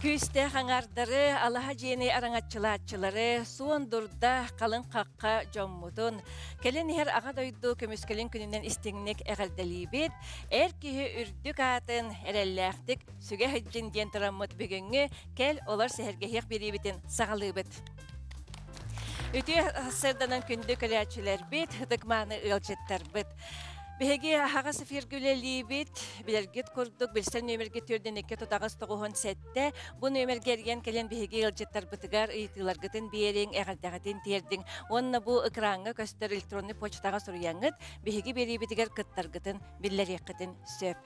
Күүстээх аҥаардары, алаһа дьиэни араҥаччылааччылары, суон дурда, халыҥ хахха дьоммутун, кэлин иһэр Аҕа дойду көмүскэлин күнүнэн истиҥник эҕэрдэлиибит, эр киһи үрдүк аатын эрэллээхтик сүгэ сылдьын диэн тураммыт бүгүҥҥү кэл олор сэһэргэһиэх биэриибитин саҕалыыбыт. Үтүө сарсыарданан күндү көрөөччүлэрбит, ытык-мааны ыалдьыттарбыт. Биһиги аһаҕас эфиргэ үлэлиибит. Билэргит курдук, билсэр нүөмэргэ түөрдэн икки тутаҕас тоҕуһун сэттэ. Бу нүөмэргэ эрийэн кэлэн биһиги ыалдьыттарбытыгар ыйытыыларгытын биэриҥ, эҕэрдэҕитин тиэрдиҥ. Уонна бу экраҥҥа көстөр электроннай почтаҕа суруйаҥҥыт, биһиги биэриибитигэр кыттаргытын биллэриэххитин сөп.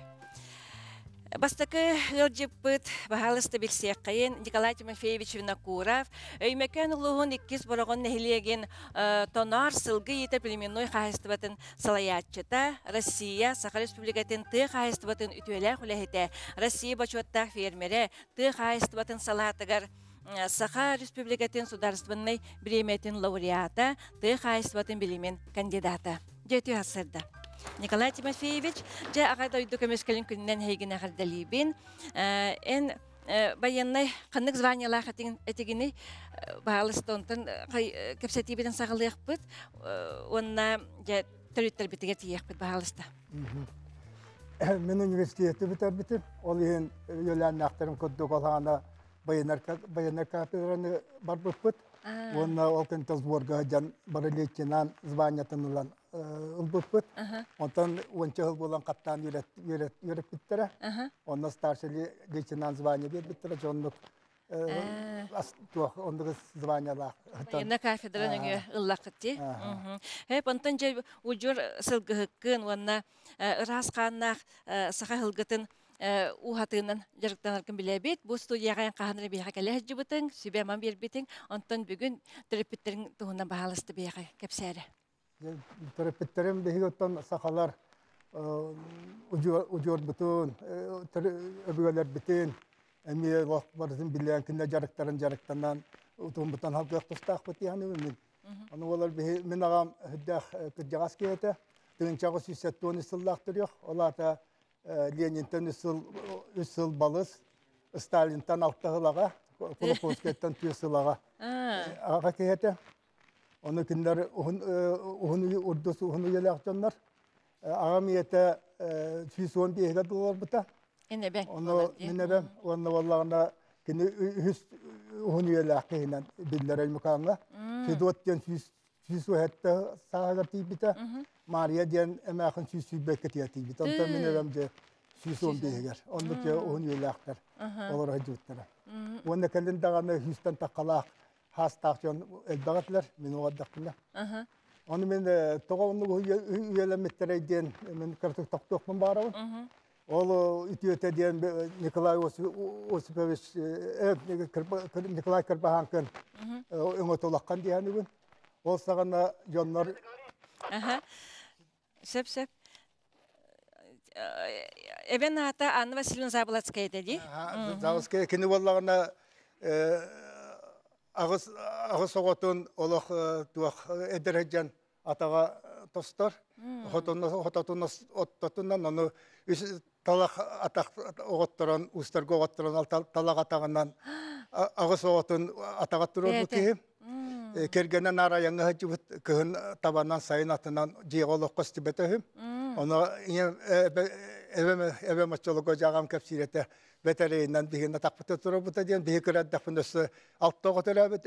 Бастакы ыалдьыппыт, баһаалыста билсиэххэйин, Николай Тимофеевич Винокуров, Өймөкөөн улууһун иккис Бороҕон нэһилиэгин Тоноор сылгы иитэр племенной хаһаайыстыбатын салайааччыта, Россия, Саха Республикатын тыа хаһаайыстыбатын үтүөлээх үлэһитэ, Россия бочуоттаах фермерэ, тыа хаһаайыстыбатын салаатыгар Саха Республикатын судаарыстыбаннай бириэмийэтин лауреата, тыа хаһаайыстыбатын билимин кандидата. Дьэ үтүө сарсыарда. Николай Тимофеевич, дьэ аҕа дойду көмүскэлин күнүнэн эһигини эҕэрдэлиибин. Эн байыаннай ханнык званиелаах этигиний? Баһаалыста онтон кэпсэтиибитин саҕалыахпыт уонна дьэ төрүттэрбитигэр тиийиэхпит баһаалыста. Мин университеты бүтэрбитим. Ол иһин үөлээннээхтэрим курдук ол аана военнай кафедраны барбыппыт. Уонна ол кэнниттэн сборга сылдьан бары лейтенант званиятын ылан ылбыппыт. Онтон уонча сыл буолан хаттаан үөрэппиттэрэ. Онно старший лейтенант звание биэрбиттэрэ. Дьоннук туох оннук званиялаах. Военная кафедра нөҥүө ыллаххыт дии. Хэп онтон дьэ удьуор сылгыһыккын уонна ыраас хааннаах саха сылгытын ууһатыынан дьарыктанаргын билэбит. Бу студияҕа эн хаһан эрэ биһиэхэ кэлэ сылдьыбытыҥ, сүбэ-ама биэрбитиҥ. Онтон бүгүн төрөппүттэриҥ туһунан баһаалыста биһиэхэ кэпсээрэ. Төрөппүттэрим биһиги оттон сахалар удьуорбутун, өбүгэлэрбитин эмиэ олох барытын билэн, кинилэр дьарыктарын дьарыктанан утумбутун халгыах тустаахпыт диэхини мин. Ону буолар биһи мин аҕам үрдээх кырдьаҕас киһи этэ. Тыһыынчаҕа 173 сыллаах төрүөх. Ол аата Ленинтэн үс сыл үс сыл балыс, Сталинтан алта сыл аҕа, Кулаковскайтан түөрт сыл аҕа аҕа киһи этэ. Ону кинилэр уһун уһун урдус уһун үйэлээх дьоннор. Аҕам ийэтэ 115-гэр олорбута. Эн эбэҥ Ону мин эбэм уонна буоллаҕына кини үһүс уһун үйэлээх киһинэн биллэр Өймөкөөҥҥө. Федот диэн 107 сааһыгар тиийбитэ. Мария диэн эмээхин 122 тиийэ тиийбитэ. Онтон мин эбэм дьэ 115-гэр. Оннук дьэ уһун үйэлээхтэр олоро сылдьыбыттара. Уонна кэлин даҕаны сүүстэн таххалаах хаастаах дьон элбэх этилэр, мин оҕордохпуна. Ону мин тоҕо оннук үйэлэммиттэрэй диэн мин кыратык тохтуохпун баарабын. Ол үтүөтэ диэн Николай Осипович Николай Кырбаһааҥкын өҥөтө диэн бүгүн. Ол саҕана дьоннор Сөп сөп. Эбэн аата Анна Васильевна Заболоцкая этэ дии. Заболоцкая кини буоллаҕына аҕыс аҕыс оҕотун олох туох эдэр сылдьан атаҕа тостор. Хототун оттотунан ону үс талах атах оҕотторон устарга оҕотторон талах атаҕынан аҕыс оҕотун атаҕа туруорбут киһи. Кэргэнэ наар айаҥҥа сылдьыбыт кыһын табанан сайын атынан дьиэҕэ олоххо истибэтэ үһү. Ону эбэм эбэм оччолорго дьаҕам кэпсиир этэ бэтэрээнинэн биһигини атахпытыгар турарбыта диэн биһи кыра эрдэхпинэ өссө алта оҕо төрөөбүт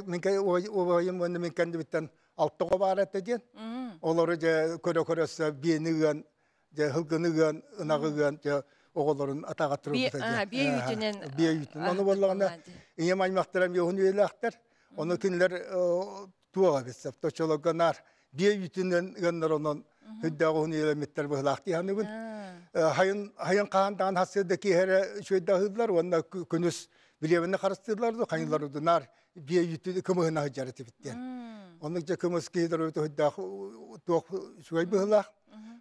минкэ убайым уонна мин кэннибиттэн алта оҕо баар этэ диэн олору дьэ көрө-көрө өссө биэни ыан дьэ һылгыны ыан ынаҕы ыан дьэ оҕолорун атаҕа турбута диэн биэ үүтүнэн биэ үүтүнэн ону буоллаҕына ийэм аймахтара эмиэ уһун үйэлээхтэр ону кинилэр туох эбит оччолорго наар биэ үүтүнэн ыаннар онон үрдээх уһун үйэлэммиттэр быһылаах дии саныыбын хайын хайын хаһан даҕан хассыырда киэһэрэ үчүгэйдэ аһыыллар уонна күнүс билиэбинэ харыстыыллар хайынлар наар биэ үүтү кымыһына сылдьар этибит диэн. Оннук дьэ кымыс киһи доруобуйата үрдээх туох үчүгэй быһыылаах.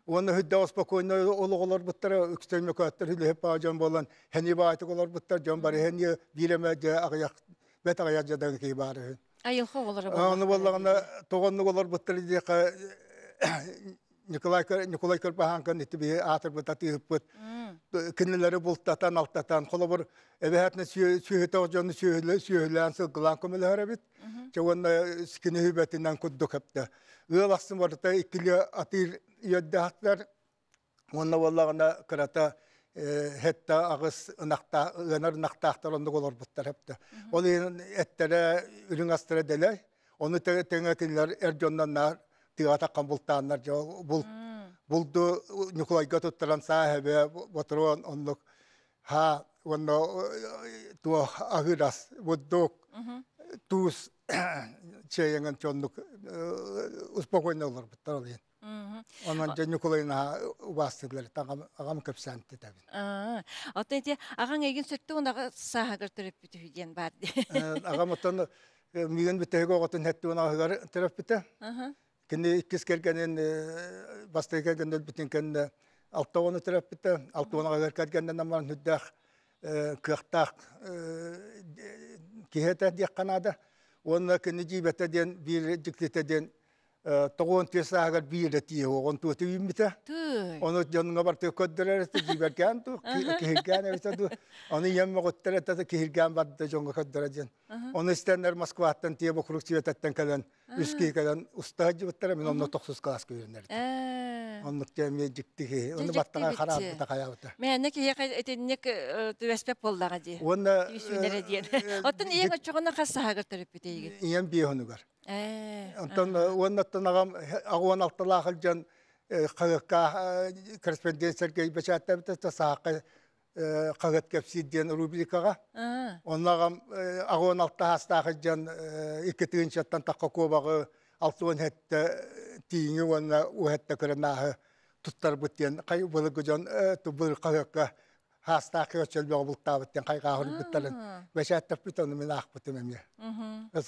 Уонна үрдээх спокойно олох олорбуттара үксэ мөкөөттөр үлэһит баа дьон буолан хэнии баайтык олорбуттар дьон бары хэнии биир эмэ дьэ аҕыйах бэт аҕыйах дьадаҥы киһи баар үһү. Айылҕа оҕолоро Ону буоллаҕына тоҕо оннук олорбуттар диэхэ Николай Николай Кырбаһааҥкын ити биһи аатырбыт атыыһыппыт. Кинилэри бултатан, алтатан, холобур, эбэһээтинэ сүөһүтэх дьону сүөһүлээн сылгылаан көмөлөһөр эбит. Чэ уонна кини хүбэтинэн курдук эптэ. Ыал ахсын барыта иккилии атыыр үөрдээхтэр. Уонна буоллаҕына кырата хетта аҕыс ынахтаах ыанар ынахтаахтар оннук олорбуттар эптэ. Ол иһин эттэрэ үрүҥ астара дэлэй. Ону тэҥэ кинилэр эр дьоннон наар тыаҕа таххан бултааннар дьэ бул булду Ньукулайга туттаран саа эбэ ботуруон оннук ха уонна туох аһыыр ас бурдук туус чэйэҥэн оннук успокойно олорбуттар ол иһин. Онон дьэ Ньукулай наһаа убаастыыллар аҕам кэпсээн тэтэбин. Оттон ити аҕаҥ эйигин сөттө унаҕа сааһыгар төрөппүт үһү диэн баар дии. Аҕам оттон миигин бүтэһик оҕотун хэттэ унаҕыгар төрөппүтэ. Кини иккис кэргэнин бастакы кэргэнин өлбүтүн кэннэ алта оҕону төрөппүтэ. Алта унаҕыгар кэргэннэнэн баран үрдээх кыахтаах киһи этэ диэххэ наада. Уонна кини дьиибэтэ диэн биир дьиктитэ диэн тоҕуон түө сааһыгар биир этии оҕон туоты үүммүтэ. Ону дьонҥо барты көрдөрөр этэ дьиибэргээн дуу, киһиргээн эбитэ дуу. Ону ийэм мөҕүттэр этэ киһиргээн барда дьоҥҥо көрдөрө диэн. Ону истэннэр Москваттан тиэ бокурук Светаттан кэлэн үс киһи кэлэн уста сылдьыбыттара мин онно тохсус кылааска үөрэнэрим. Оннук эмиэ дьикти киһи. Ону баттаҕа хараабыта хайаабыта. Мээнэ киһиэхэ итинник түбэспэт буоллаҕа дии. Уонна Сүүнэрэ диэн. Оттон ийэҥ оччоҕуна хас сааһыгар төрөппүт эйигин? Ийэм биэһунугар. Онтон уоннаттан аҕам аҕуон алталаах илдьэн хаһыакка корреспондент Сергей бэчээттээбитэ саахха хаһыат кэпсиир диэн рубрикаҕа. Онно аҕам аҕуон алта саастаах илдьэн икки тыһыынчаттан тахха куобаҕы алтыан сэттэ тииҥи уонна уһэтте кырынааһы туттарбыт диэн былыргы дьон былыр хаһыакка хаастаах кыаччы элбэҕи бултаабыт диэн хайҕааһырбыттарын бэчээттэппит ону мин аахпытым эмиэ.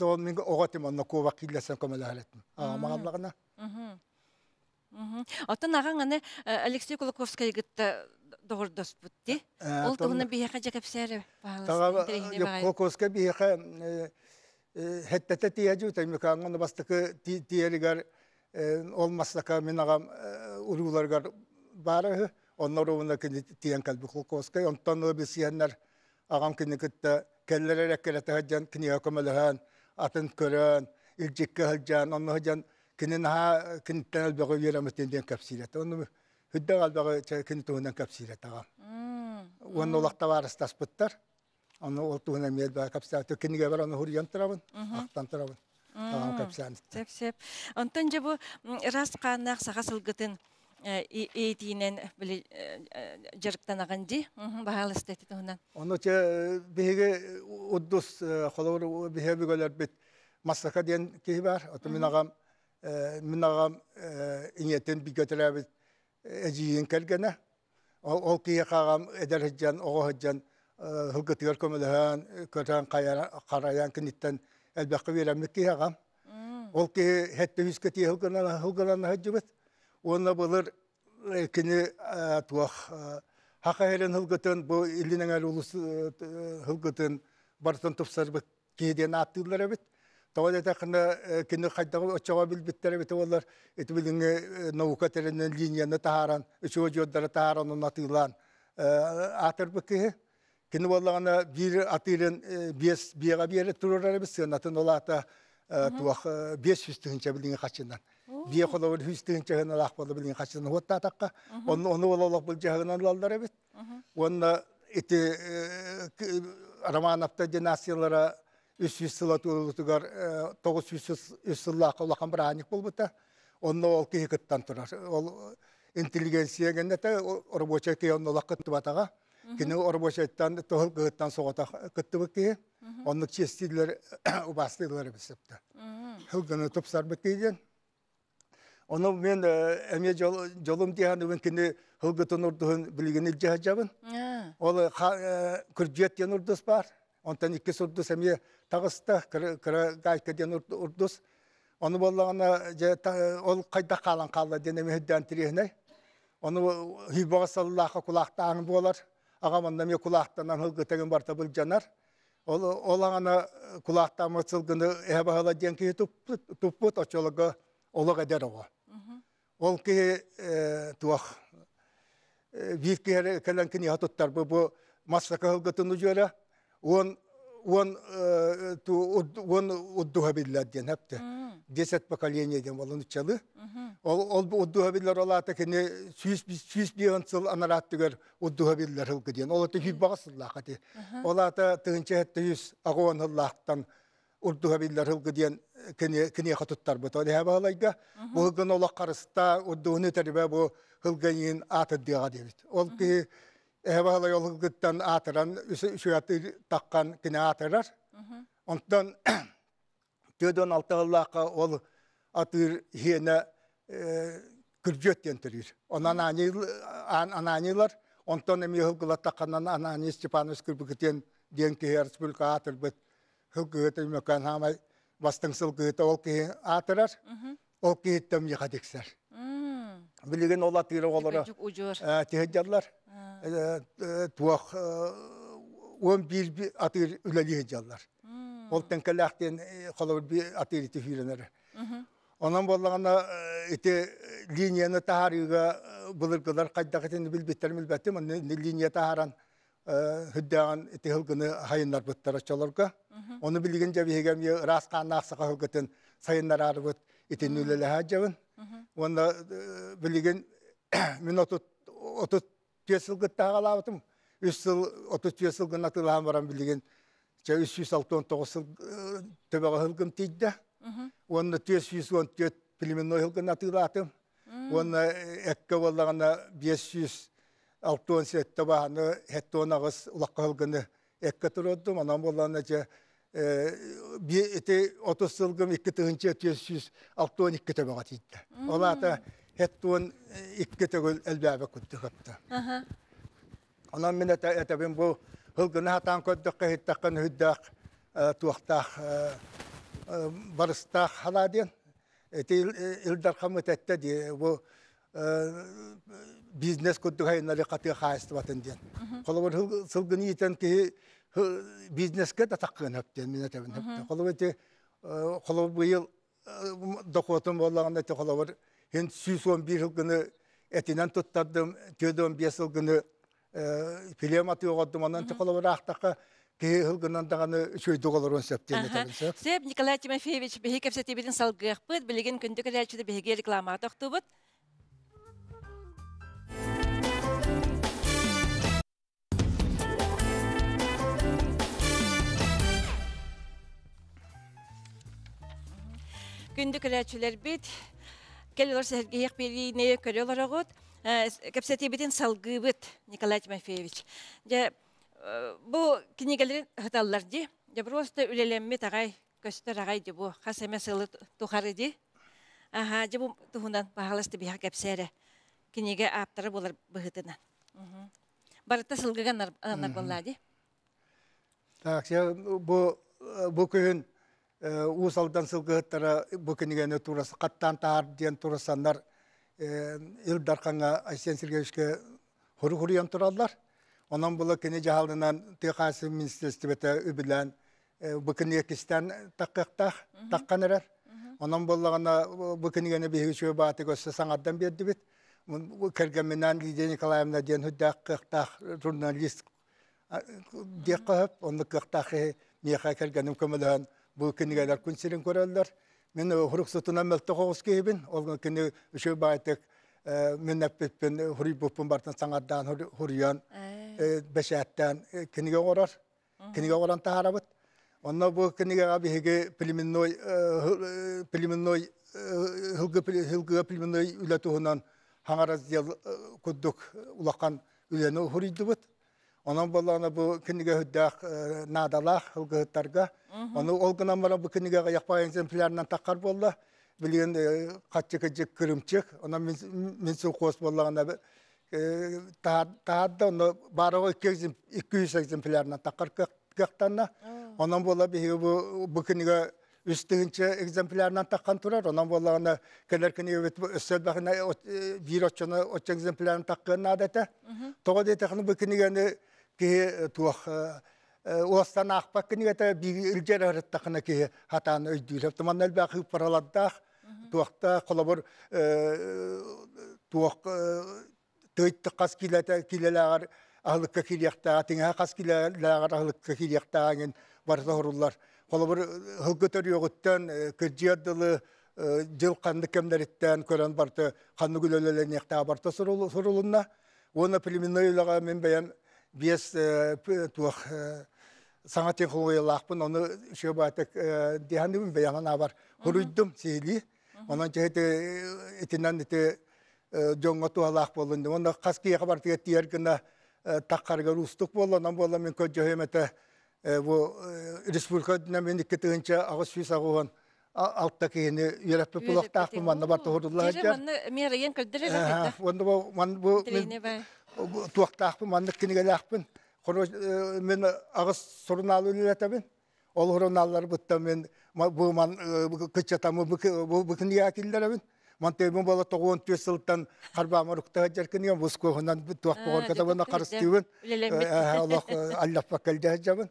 Ол мин оҕо этим онно куобах кииллэсэн көмөлөһөр этим. Аҕам аҕаллаҕына. Оттон аҕаҥ аны Алексей Кулаковскайы кытта доҕордоспут дии. Ол туһунан биһиэхэ дьэ кэпсээр паһалыста Кулаковскай биһиэхэ хэттэтэ тиийэ дьүүтэй Микааҥҥа бастакы тиийэригэр ол массака мин аҕам урууларыгар баара үһү. Онно уруубуна кини тиийэн кэлбит Кулаковскай. Онтон билсиһэннэр аҕам кини кытта кэллэр эрэ эккирэтэ сылдьан кинигэ көмөлөһөн, атын көрөн, илдьиккэ сылдьан, онно сылдьан кини наһаа киниттэн элбэҕи үөрэммитин диэн кэпсиир этэ. Онно үрдээх элбэҕи кини туһунан кэпсиир этэ аҕам. Уонна олох табаарыстаспыттар. Ону ол туһунан эмиэ элбэҕи кэпсээтэ. Кинигэбэр ону суруйан турабын, ахтан турабын. Аҕам кэпсээн иттэ. Сөп, сөп. Онтон дьэ бу ыраас хааннаах саха сылгытын иитиинэн били дьарыктанаҕын дии. Баһаалыста ити туһунан. Ону чэ биһиги уддус холобур биһиги өбүгэлэрбит Массака диэн киһи бар. Ото мин аҕам мин аҕам ийэтин бигэ төрөөбүт эдьиийин кэргэнэ. Ол, ол киһиэхэ аҕам эдэр сылдьан, оҕо сылдьан сылгытыгар көмөлөһөн, көтөн харайан киниттэн элбэххэ үөрэммит киһи аҕам. Ол киһи сэттэ үскэ тиэ сылгынан сылгынан сылдьыбыт. Уонна былыр кини туох Хаха сирин сылгытын, бу Илин Эҥээр улус сылгытын барытын тупсарбыт киһи диэн ааттыыллар эбит. Тоҕо диэтэххинэ, кини хайдах оччоҕо билбиттэр эбитэ буоллар, ити билиҥҥи наука тэринэн линияны таһааран, үчүгэй дьуордары таһааран онно атыылаан аатырбыт киһи. Кини буоллаҕына биир атыырын биэс биэҕэ биэрэ турар эбит, сыанатын ол аата туох 500 тыһыынча билиҥҥи хаччынан. Биэ холобур 100 тыһыынча ыналаах буолла билиҥҥи хаччынан уоттаатахха, онно ону ол олох былдьаһыгынан ылаллар эбит. Уонна ити Романовтар династиялара 300 сыла туолуутугар 903 сыллаахха улахан бырааһынньык буолбута. Онно ол киһи кыттан турар. Ол интеллигенция гэннэтэ рабочай киһи онно олох кыттыбатаҕа. Кини рабочайтан тоһул кыһыттан соҕотох кыттыбыт киһи. Оннук чиэстииллэр убаастыыллар эбит сөптө. Хылгыны тупсарбыт киһи диэн. Ону мен эмиэ дьолум диэханыбын кини һылгытын урдуһун билигин илдьэ сылдьабын. Ол күрдьүөт диэн урдус баар. Онтон иккис урдус эмиэ таҕыста, кыра гайка диэн урдус. Ону буоллаҕына дьэ ол хайдах хаалан хаалла диэн эмиэ үрдээн тириэһинэй. Ону хүйбэҕэ саллаахха кулаахтааһын буолар. Аҕам онно эмиэ кулаахтанан һылгытыгын барыта былдьанар. Ол ол аҕана кулаахтааммыт сылгыны эһэ баһыла диэн киһи туппут, туппут оччолорго олох эдэр оҕо. Ол киһи туох Биир киһи кэлэн киниэхэ туттарбы бу массака ылгытын удьуора уон уон уон уддуһа биллэр диэн хэпте 10 поколение диэн болон учалы ол ол уддуһа биллэр ол аата кини 100 105 сыл анарааттыгар уддуһа биллэр ылгы диэн ол аты хүйбаҕа сыллаах ати ол аата тыһынча хетте жүз аҕуон сыллаахтан урдуһа биллэр ылгы диэн киниэхэ туттарбыт. Ол иһэ баһылайга бу ылгын олох харыста урдуһуну тэрибэ бу ылгайын аатырдыаҕа диэбит. Ол киһи эһэ баһылай ол ылгыттан аатыран үсүгаты таххан кини аатырар. Онтон төдөн алта ыллаахха ол атыыр хиэнэ күрдьүөт диэн төрүүр. Онон анааньылар, онтон эмиэ ылгылаттахханан Ананий Степанович Кырбыкытен диэн киһи республика аатырбыт сылгыһыта Өймөкөөн хаамай бастыҥ сылгыһыта ол киһи аатырар, ол киһиттэн миэхэ тиксэр. Билигин ол атыыр оҕолоро тиһэдьаллар. Туох 11 атыыр үлэлии сылдьаллар. Ол тэҥкэлээх диэн холобур атыыр ити сүүрэнэр. Онон буоллаҕына ити линияны таһаарыыга былыргылар хайдах итини билбиттэрин билбэтим. Онно линия таһааран үрдээҕин ити сылгыны сайыннарбыттар оччолорго. Ону билигин дьэ биһиги эмиэ ыраас хааннаах саха сылгытын сайыннараарыбыт итинни үлэлэһэ сылдьабын. Уонна билигин мин 34 сылгыттан аҕалаабытым. Үс сыл 34 сылгын атыылаһан баран билигин чэ 369 сыл төбөҕө сылгым тиийдэ. Уонна 414 племенной сылгын атыылаатым. Уонна эккэ буоллаҕына 567 баһаны 78 улахха сылгыны эккэ туруордум. Онон буоллаҕына дьэ ити 30 сылгым 2462 төбөҕө тиийдэ. Ол аата 72 төгүл элбээбэ курдук өптө. Онон мин этэбин бу сылгыны хатаан көрдөххө иһиттэххэ нүһүрдээх туохтаах барыстаах халаа диэн Ити Ил Дархаммыт эттэ дии, бу бизнес курдук айыннары хатыа хаайыстыбатын диэн. Холобур, сылгыны иитэн киһи бизнескэ да таххыан хөп диэн мин этэбин хөп. Холобур, ити холобур быйыл дохуотум буоллаҕына ити холобур хин 111 сылгыны этинэн туттардым, 45 сылгыны филиам атыы оҕордум, онон ити холобур аахтахха киһи ылгынан даҕаны үчүгэйдик олоруон сөп диэн этэбин сөп. Сөп, Николай Тимофеевич, биһиги кэпсэтиибитин салгыахпыт. Билигин күндү кэлээччити биһиги рекламаҕа тохтуубут. Күндү кэлээччилэрбит, кэл олор сэһэргэһиэх биэриини көрө олороҕут. Кэпсэтиибитин салгыыбыт, Николай Тимофеевич. Дьэ, бу кинигэлэрин ыһыталлар дии. Дьэ, просто үлэлэммит аҕай, көстөр аҕай дии бу. Хас эмэ сылы тухары дии. Аха, дьэ бу туһунан баһаалыста биһиэхэ кэпсээ эрэ. Кинигэ ааптара буолар быһыытынан. Барыта сылгыга ананар буоллаа дии. Так, бу бу күһүн Уус Алдан сылгыһыттара бу кинигэни турас хаттаан таһаар диэн турасаннар Ил Дархаҥҥа Айсен Сергеевичкэ хуру-хуруйан тураллар. Онон була кини дьаһалынан тыа хаһаайыстыбатын министиэристибэтэ үбүлээн бу кинигэ кистээн таххыахтаах, таххан эрэр. Онон буоллаҕына бу кинигэни биһиги үчүгэй баатык өссө саҥардан биэрдибит. Кэргэмминээн Лидия Николаевна диэн үрдээх кыахтаах журналист диэххэ сөп. Оннук кыахтаах киһи миэхэ кэргэним көмөлөһөн бу кинигэлэр күн сирин көрөллөр. Мин уруксутунан мөлтөх оҕус киһибин. Ол кини үчүгэй баайтык мин эппиппин хуруйбуппун барытын саҥардаан хуруйан бэчээттээн кинигэ оҥорор. Кинигэ оҥорон таһаарабыт. Онно бу кинигэҕэ биһиги племенной племенной һылгы племенной үлэ туһунан хаҥа раздел курдук улахан үлэни уһуруйдубут. Онон буоллаҕына бу кинигэ үрдээх наадалаах ылгыһыттарга. Ону ол гынан баран бу кинигэҕэ яхпай экземплярынан таххар буолла. Билигин хаччы-кыдьык кырымчык. Онон мин сылхоз буоллаҕына таһаарда, онно баарыга 200 экземплярынан таххар кыахтанна. Онон буолла биһиги бу кинигэ 3000 экземплярынан таххан турар. Онон буоллаҕына кэлэр кинигэбит өссө элбэхинэ биир оччону оччо экземплярын таххыан наада этэ. Тоҕо диэтэххинэ бу кинигэни киһи туох уостан аахпат кинигэтэ биир илдьэр ырыттахына киһи хатаан өйдүүр. Манна элбэх ыыппаралардаах туохта холобур туох Тыйт хас килэтэ килэлээҕэр аһылыкка киириэхтээҕэ, тиҥэһэ хас килэлээҕэр аһылыкка киириэхтээҕин барыта оһоруллар. Холобур, һылгы төрүөҕүттэн кырдьыар дылы дьыл ханнык кэмнэриттэн көрөн барыта ханнык үлэлэниэхтээҕэ барыта сурулунна. Уонна племенной үлэҕэ мин бэйэм биэс туох саҥа технологиялаахпын, ону үчүгэй баатык диэханыбын бэйэм анаабар хуруйдум сиһилии. Онон ити итинэн ити дьоҥҥо туһалаах буоллун диэн. Уонна хас киһиэхэ барытыгар тиийэр гына таххарыгар уустук буолла. Онон буолла мин көрдьөһүөм этэ бу республика үрдүнэн мин 2886 киһини үөрэппит булуохтаахпын манна барта уһурулла сылдьар. Манна миэрайан көрдөрөр Уонна бу ман бу мин туохтаахпын маннык кинигэлээхпин. Мин аҕыс сурунаалы үлэлэтэбин. Ол сурунаалларбыттан мин бу ман кыччатамы бу кинигэ киллэрэбин. Мантыйбын буола 94 сылтан харбаамар укта сылдьар кинигэм бускуоһунан туох боҕорготабын харыстыыбын. Олох аллаппа кэлдэ сылдьабын.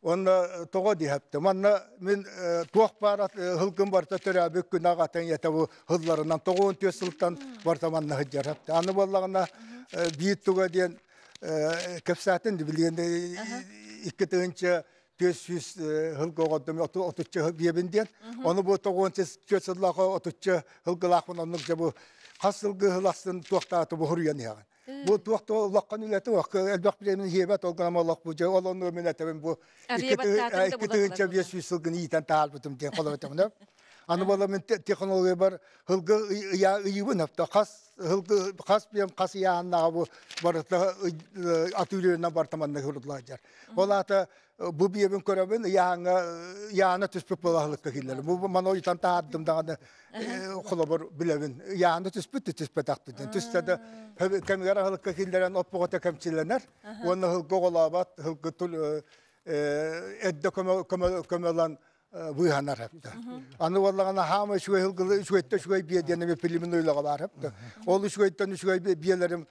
Онно тоҕо диэхтэ. Манна мин туох баар һылгын барыта төрөөбүт күн аҕатын ийэтэ бу һылларынан 94 сылтан барыта манна сылдьар. Аны буоллаҕына биир туга диэн кэпсээтин билигин 2400 һылга оҕордум отучча биэбин диэн. Ону бу 94 сыллаах отучча һылгылаахпын оннук дьэ бу хас сылгы һылахсын туохтааты бу хуруйан иһэҕин. Бу туох да улахан үлэтэ уох элбэх бириэмэни хиэбэт ол гынан олох бу дьэ ол онну мин этэбин бу 2500 сылгыны иитэн таалбытым диэн холоотоҕуна. Аны буола мин технологиябар һылгы ыйа ыйыбын өптө хас һылгы хас биэм хас ыйааннааҕы бу барыта атыылыырынан барыта манна хуруллаадьар. Ол аата бу биэбин көрөбүн ыйааҥҥа ыйаана түспүт буолаһылыкка киллэрим. Бу маны ойутан таһаардым даҕаны холобур билэбин. Ыйаана түспүт түспэтэхпит. Түстэ да кэмигэр аһылыкка киллэрэн оппоҕото кэмчилэнэр. Уонна һылгы оҕолообот, һылгы эрдэ көмө ылан быыһанар эптэ. Аны буоллаҕына хаама үчүгэй һылгылы үчүгэйтэн үчүгэй биэ диэн эмиэ племенной үлэҕэ баар эптэ. Ол үчүгэйтэн үчүгэй биэлэрим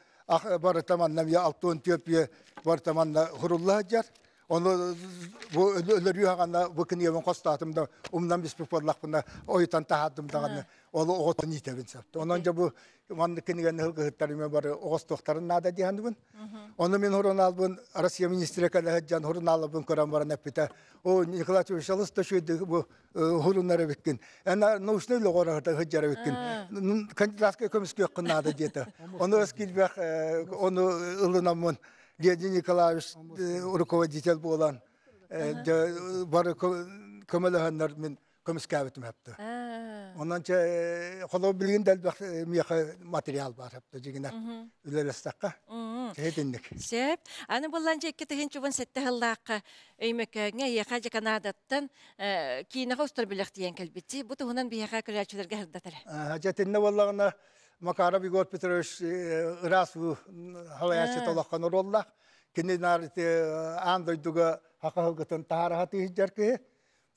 барыта манна эмиэ 64 биэ барыта манна хурулла сылдьар. Ону бу өлөрүү хаҕана бу кинигэбин хостоотум да умнан биспит буоллахпына ойутан таһаардым даҕаны ол оҕотун иитэбин сөп. Онон дьэ бу маннык кинигэни һылгыһыттар бары оҕостуохтарын наада диэханыбын. Ону мин сурунаалбын Россия министрэ кэлэ сылдьан сурунаалбын көрөн баран эппитэ о Николай Ильич алыс да үчүгэйдик бу хурунар эбиккин. Эн научный үлэҕэ сылдьар эбиккин. Кандидатскай көмүскүөххүн наада диэтэ. Ону өс киирбэх ону ылынаммын Леонид Николаевич руководитель буолан бары көмөлөһөннөр мин көмүскээбитим хэпті. Онон чэ холоо билигин да элбэх миэхэ материал бар хэпті дьигинэ үлэлэстэххэ. Кэһитинник. Сөп. Аны буллан дьэ 2017 сыллаахха Өймөкөөҥҥө эйиэхэ дьэ Канадаттан киинэҕэ устар бэлэх тиийэн кэлбит. Бу туһунан биһиэхэ көрөөччүлэргэ сырдатар. Дьэ итиннэ буоллаҕына Макаров Егор Петрович ыраас уу халайааччы толоххон оруоллаах. Кини наар ити аан дойдуга хаха һылгытын таһараха тыыһыдьар киһи.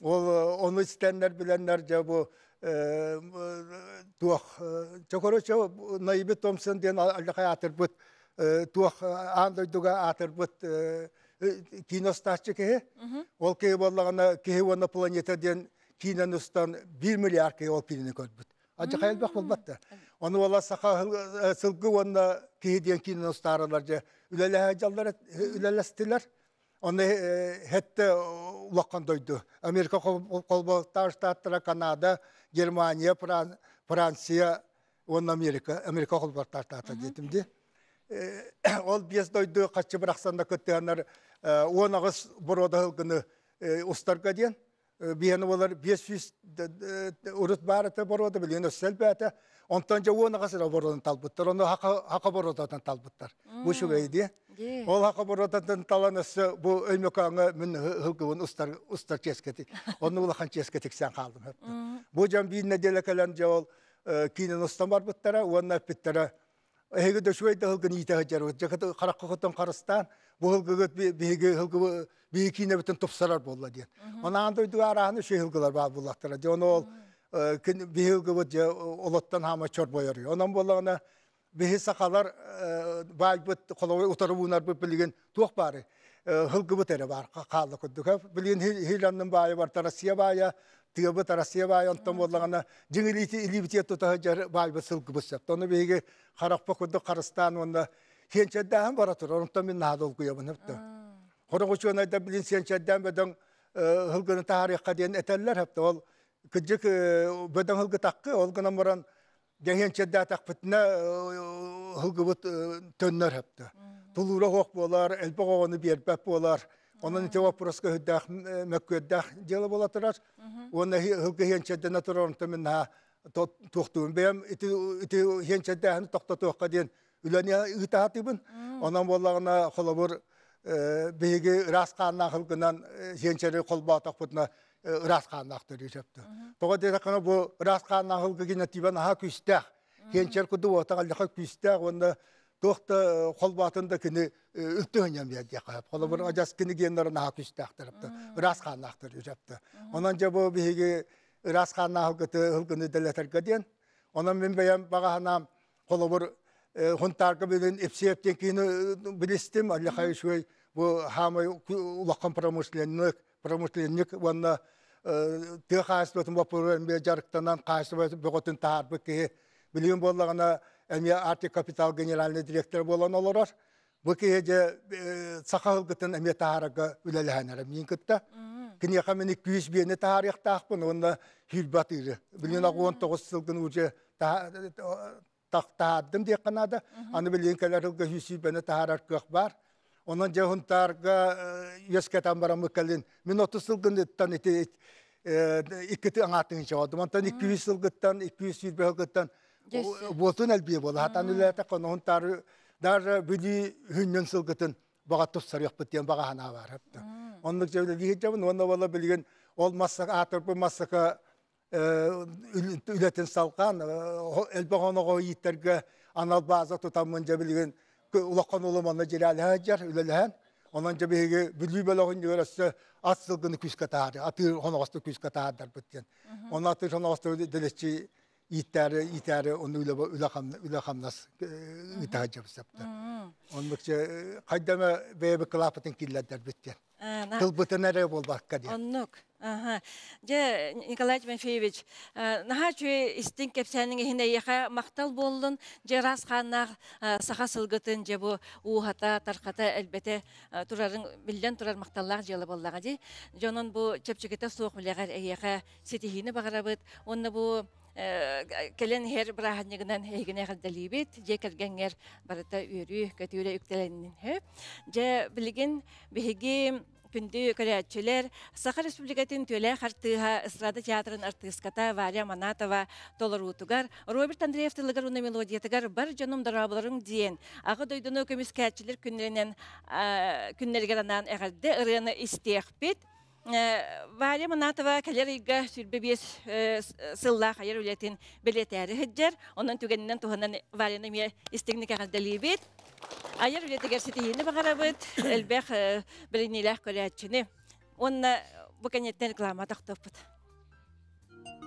Ол ону истэннэр билэннэр дьэ бу туох чокорочо Наиби Томпсон диэн алдьархай аатырбыт туох аан дойдуга аатырбыт киинэ устааччы киһи. Ол киһи буоллаҕына киһи уонна планета диэн киинэн устан 1 миллиард киһи ол киинэни көрбүт. Алдьархай элбэх буолбат да. Ону буола саха сылгы уонна киһи диэн киинэн устааралар дьэ үлэлэһэ үлэлэстилэр. Оны хетте улахан дойду. Америка холбоһуктаах штаттара, Канада, Германия, Франция уонна Америка, Америка холбоһуктаах штаттара диэтим дии. Ол биэс дойду хаччы бырахсанна кыттыһаннар 18 боруода һылгыны устарга диэн биһиэни болар 500 урут баар этэ боруода билигин өссө элбээтэ. Онтон дьэ 18 эрэ боруодан талбыттар. Ону хака боруодатан талбыттар. Бу үчүгэй дии. Ол хака боруодатан талан өссө бу Өймөкөөҥө мин һылгыбын устар устар чиэскэтик. Онну улахан чиэскэ тиксэн хаалдым. Бу дьон биир нэдиэлэ кэлэн дьэ ол киинэн устан барбыттара уонна эппиттэрэ эһиги да үчүгэй да һылгын иитэ сылдьарбыт. Дьэ харахха харыстаан бу һылгыгыт биһиги һылгыбы биһиги киинэбитин тупсарар буолла диэн. Ону аан дойдуга арааһын үчүгэй һылгылар баар буоллахтара. Дьэ ону ол биһи һылгыбыт дьэ олоттон хаама чорбойор. Онон буоллаҕына биһи сахалар баайбыт холобур утары уунарбыт билигин туох баары һылгыбыт эрэ баар хаалла курдук. Билигин Хиланнын баайы барта Россия баайа. Тыабыт Россия баай онтон буоллаҕына дьиҥ илиити илиибитигэр тута сылдьар баайбыт сылгыбыт сөп. Ону биһиги харахпа курдук харыстаан уонна сиэнчэрдээһин бара турар. Онтон мин наһаа долгуйабын өптө. Хорох учуонайдар билин сиэнчэрдээн бөдөҥ сылгыны таһаарыахха диэн этэллэр өптө. Ол кырдьык бөдөҥ сылгытаххы ол гынан баран дьэһиэнчэрдээтэхпитинэ сылгыбыт төннөр өптө. Тулуура суох буолар, элбэх оҕону биэрбэт буолар. Онон ити вопроска үрдээх мөккүөрдээх дьыала буола турар. Уонна сылгы иһиэнчэрдэнэ турар, онтон мин наһаа туохтуубун. Бэйэм ити ити иһиэнчэрдээһини тохтотуохха диэн үлэни ыытаатыбын. Онон буоллаҕына холобур биһиги ыраас хааннаах сылгынан иһиэнчэри холбоотохпутуна ыраас хааннаах төрүү сөптө. Тоҕо диэтэххинэ бу ыраас хааннаах сылгы генотиба наһаа күүстээх. Киэнчэр курдук уота аллаха күүстээх уонна туох да холбоотун да кини үлтү хыньан биэрдиэхэ. Холобур адьас кини геннары наһаа күүстээхтэр ыраас хааннаахтар үрэптэ. Онон дьэ бу биһиги ыраас хааннаах ылгыты ылгыны дэлэтэргэ диэн. Онон мин бэйэм баҕаһанаам холобур Хунтаарга билин Ипсиэп диэн киини билистим. Аллаха үчүгэй бу хаамай улахан промышленник промышленник уонна тыа хаһаайыстыбатын боппуруоһун эмиэ дьарыктанан хаһаайыстыба бөҕөтүн таһаарбыт киһи билигин буоллаҕына эмиэ Арктик Капитал генеральный директор буолан олорор. Бу киһи дьэ саха сылгытын эмиэ таһаарарга үлэлэһэн эрэ миин кытта. Киниэхэ мин 200 биэни таһаарыахтаахпын уонна сүүрбэ атыыры. Билигин 19 сылгын уже таһаардым диэххэ наада. Аны билигин кэлэр сылга сүүс таһаарар кыах баар. Онон дьэ Хунтаарга үөскэтэн бараммыт кэлин мин 30 сылгыныттан ити иккити аҥааттыҥ чоҕодум. Онтон 200 сылгыттан, 220 сылгыттан буотун элбиэ буола. Хатан үлээтэ коно Хунтаары даже Бүлүү хүннүн сылгытын баҕа тупсарыахпыт диэн баҕа санаа баар. Оннук дьэ үлэлии сылдьабын. Уонна буола билигин ол массака аатырбыт массака үлэтин салҕаан элбэх оноҕо ииттэргэ анал бааза тутаммын дьэ билигин улахан улам онно дьирээлэһэ сылдьар үлэлэһэн онон дьэ биһиги Бүлүү бөлөҕүн өссө ат сылгыны күүскэ таһаар атыыр хоноҕосто күүскэ таһаардарбыт диэн онно атыыр хоноҕосто дэлэччи ииттээри иитээри ону үлэ хамнас ыыта сылдьабыт сөптө оннук хайда эмэ бэйэбит кылааппытын киллэрдэрбит диэн тылбытын эрэ буолбакка диэн. Оннук. Аха. Дьэ, Николай Тимофеевич, наһаа үчүгэй истиҥ кэпсээниҥ иһин эйиэхэ махтал буоллун. Дьэ, ыраас хааннаах саха сылгытын дьэ бу ууһата, тархата, элбэтэ турарын биллэн турар махталлаах дьыала буоллаҕа дии. Дьонун бу чэпчэкитэ суох үлэҕэр эйиэхэ ситиһиини баҕарабыт. Уонна бу кэлэн иһэр бырааһынньыгынан эһигини эҕэрдэлиибит. Дьиэ кэргэҥҥэр барыта үөрүү, көтүүрэ үктэлэннин. Дьэ, билигин биһиги күндү көрөөччүлэр, Саха Республикатын түөлээх артыыһа, эстрада театрын артыыската Варя Манатова толоруутугар, Роберт Андреев тылыгар уонна мелодиятыгар «Бар дьонум дорооболоруҥ» диэн Аҕа дойдуну көмүскээччилэр күннэринэн күннэригэр анаан эҕэрдэ ырыаны истиэхпит. Варя Манатова кэлэр ыйга 25 сыллаах айар үлэтин бэлиэтээри сылдьар. Онон түгэнинэн туһанан Варяны эмиэ истиҥник эҕэрдэлиибит. Айар үлэтигэр ситиһиини баҕарабыт, элбэх бэриниилээх көрөөччүнү. Уонна бу кэнниттэн реклама тохтоппут.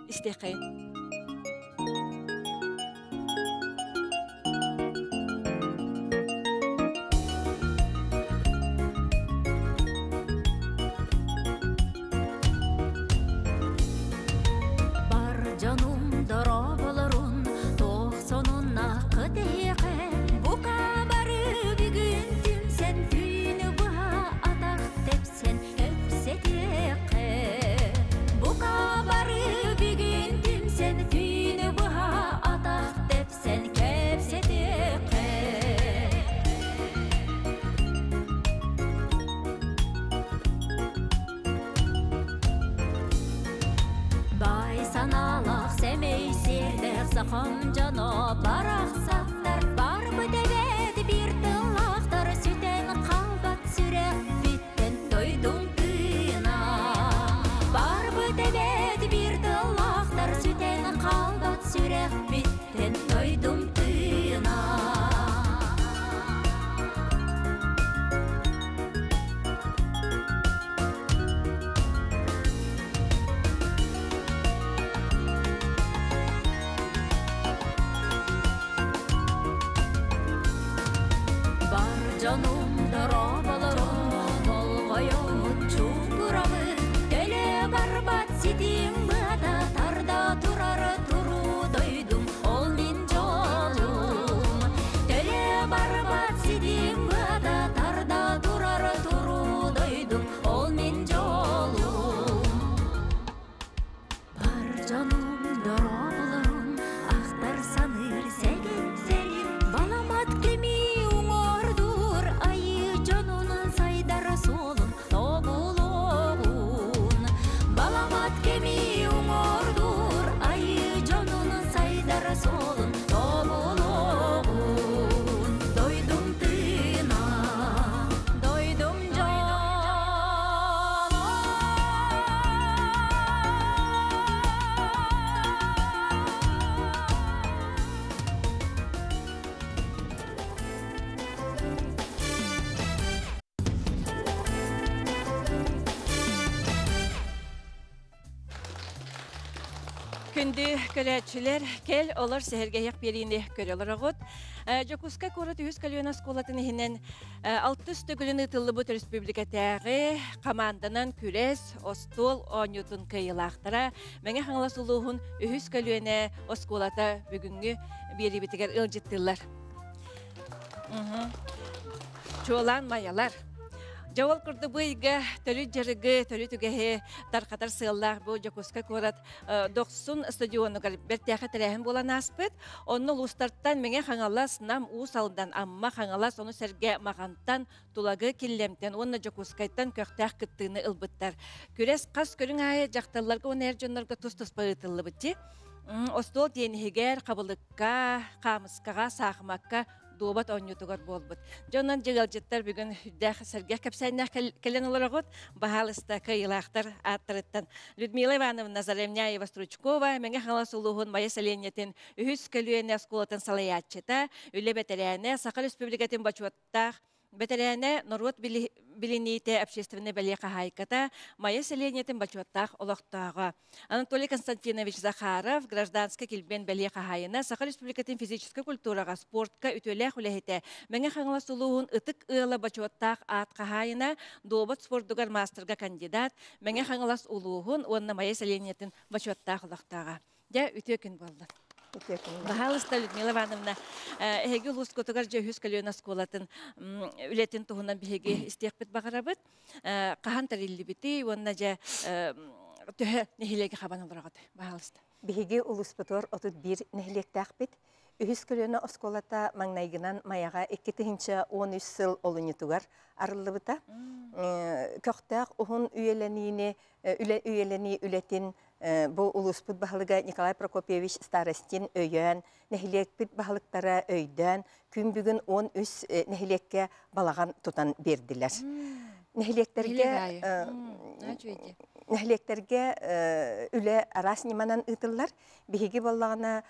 Истиэххэйин. Бар дьонум дорооболорун туох сонуннааххыт эһиэхэ бука бары бүгүн түмсэн түүнү быһа атах тэпсэн кэпсэтиэххэ Бука бары бүгүн түмсэн түүнү быһа атах тэпсэн кэпсэтиэххэ Бай санаалаах сэмэй сиэрдээх сахам дьоно барахсаттар барбыт эбээт биир тыллаахтар сүтэн хаалбат сүрэхпит Дойдум тыына барбыт эбээт биир тыллаахтар сүтэн хаалбат сүрэхпиттэн дойдум тыына. Күндү көрөөччүлэр, кэл олор сэһэргэһиэх биэриини көрө олороҕут. Дьокуускай куорат үһүс көлүөнэ оскуолатын иһинэн алтыс төгүлүн ыытыллыбыт өрөспүүбүлүкэтээҕи хамаанданан күрэс, остуол оонньуутун кыайыылаахтара Мэҥэ Хаҥалас улууһун үһүс көлүөнэ оскуолата бүгүҥҥү биэриибитигэр ыалдьыттыыллар. Чуолаан майалар. Дьэ ол курдук бу ыйга төрүт дьарыгы, төрүт үгэһи тарҕатар сыаллаах бу Дьокуускай куорат Дохсун стадионугар бэртээхэй тэрээһин буолан ааспыт. Онно улуустартан Мэҥэ Хаҥалас, Нам, Уус Алдан, Амма, Хаҥалас, ону сэргэ Маҕантан, Тулагы, Киллэмтэн уонна Дьокуускайтан көхтөөх кыттыыны ылбыттар. Күрэс хас көрүҥ аайы дьахталларга уонна эр дьоннорго тус-туспа ыытыллыбыт дии. Остуол тиэниһигэр, хабылыкка, хаамыскаҕа, саахымакка дуобат оонньуутугар буолбут. Дьоннон дьыалдьыттар бүгүн үрдээх сэргэх кэпсээннээх кэлэн олороҕут. Баһаалыста кыайыылаахтар ааттарыттан Людмила Ивановна Заремняева-Стручкова, Мэҥэ Хаҥалас улууһун Майа сэлиэнньэтин үһүс көлүөнэ оскуолатын салайааччыта, үлэ бэтэрээнэ, Саха Республикатын бочуоттаах Бэтэрээнэ норуот билиниитэ общественнай бэлиэ хаһаайката, Майа сэлиэнньэтин бочуоттаах олохтооҕо. Анатолий Константинович Захаров, гражданскай килбиэн бэлиэ хаһаайына, Саха Республикатын физическэй культураҕа, спортка үтүөлээх үлэһитэ, Мэҥэ Хаҥалас улууһун ытык ыала бочуоттаах аат хаһаайына, дуобат спордугар маастарга кандидат, Мэҥэ Хаҥалас улууһун уонна Майа сэлиэнньэтин бочуоттаах олохтооҕо. Дьэ, үтүө күн буолла. Үтүө күн. Баһаалыста, Людмила Ивановна, эһиги улуускутугар дьэ үһүс көлүөнэ оскуолатын үлэтин туһунан биһиги истиэхпит баҕарабыт. Хаһан тэриллибитий уонна дьэ төһө нэһилиэги хабан олороҕут? Баһаалыста. Биһиги улууспутугар 31 нэһилиэктээхпит. Үһүс көлүөнэ оскуолата маҥнайгынан Майаҕа 2013 сыл олунньутугар арыллыбыта. Көхтөөх уһун үйэлэниини үлэ үйэлэнии үлэтин Бу улууспут баһылыга Николай Прокопьевич Старостин өйөөн, нэһилиэкпит баһылыктара өйдөөн, күн бүгүн 13 нэһилиэккэ балаҕан тутан биэрдилэр. Нэһилиэктэргэ нэһилиэктэргэ үлэ араас ньыманан ыытыллар. Биһиги буоллаҕына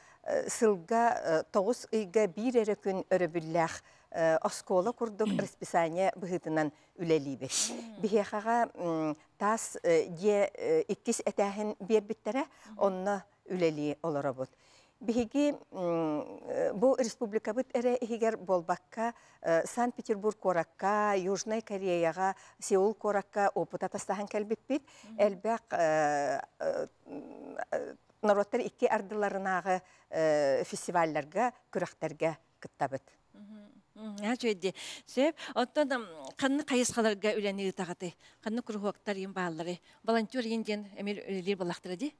сылга 9 ыйга биир эрэ күн өрөбүллээх оскуола курдук расписание быһыытынан үлэлиибит. Биһиэхэҕэ таас дьиэ иккис этээһин биэрбиттэрэ, онно үлэлии олоробут. Биһиги бу республикабыт эрэ иһигэр буолбакка, Санкт-Петербург куоракка, Южнай Кореяҕа, Сеул куоракка опыт атастаһан кэлбиппит. Элбэх норуоттар икки ардыларынааҕы фестивалларга, күрэхтэргэ кыттабыт. Үчүгэй Сөп. Оттон ханнык хайысхаларга үлэни ыытаҕытый? Ханнык куруһуоктар иин бааллары? Волонтер иин диэн эмиэ үлэлиир буоллахтара дии?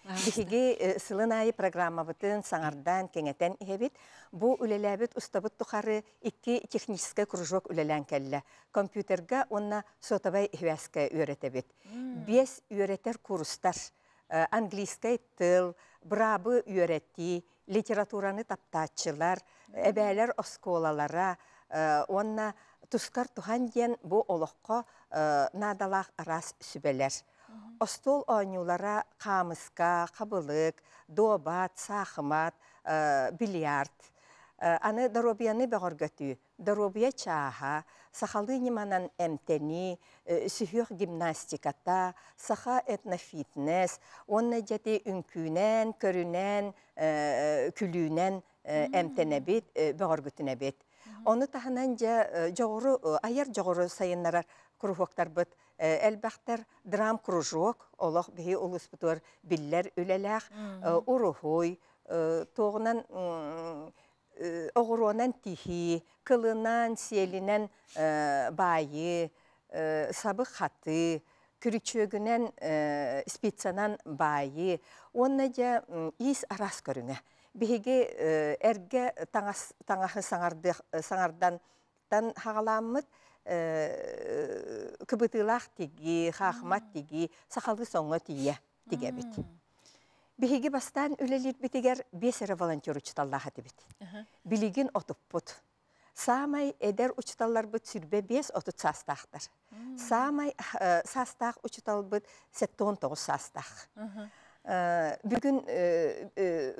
Биһиги сылын аайы программабытын саҥардан, кэҥэтэн иһэбит. Бу үлэлээбит устабыт тухары икки техническэй кружок үлэлээн кэллэ. Компьютерга уонна сотовай сибээскэ үөрэтэбит. Биэс үөрэтэр курстар английскай тыл, быраабы үөрэтии, литератураны таптааччылар, эбээлэр оскуолалара уонна тускар туһан диэн бу олоххо наадалаах араас сүбэлэр. Остуол оонньуулара хаамыска, хабылык, дуобат, саахымат, бильярд. Аны доруобуйаны бөҕөргөтүү, доруобуйа чааһа, сахалыы ньыманан эмтэнии, сүһүөх гимнастиката, саха этнофитнес уонна дьэти үҥкүүнэн, көрүнэн, күлүүнэн эмтэнэбит, бөҕөргүтүнэбит. Ону таһынан дьэ дьоҕуру, айар дьоҕуру сайыннарар куруһуоктарбыт элбэхтэр. Драм-кружок олох биһи улууспутугар биллэр үлэлээх уруһуй, туоҕунан оҕуруонан тиһии, кылынан, сиэлинэн баайыы, сабы хатыы, күрүчүөгүнэн спицанан баайыы уонна дьэ иис араас көрүҥэ. Биһиги эргэ таҥас таҥаһы саҥардыах саҥардан тан хаҕалааммыт кыбытыылаах тигии, хаахымат тигии сахалыы соҥҥо тиийэ тигэбит. Биһиги бастаан үлэлиирбитигэр биэс эрэ волонтер учууталлаах этибит. Билигин отуппут. Саамай эдэр учууталларбыт 25-30 саастаахтар. Саамай саастаах учууталбыт 79 саастаах. Бүгүн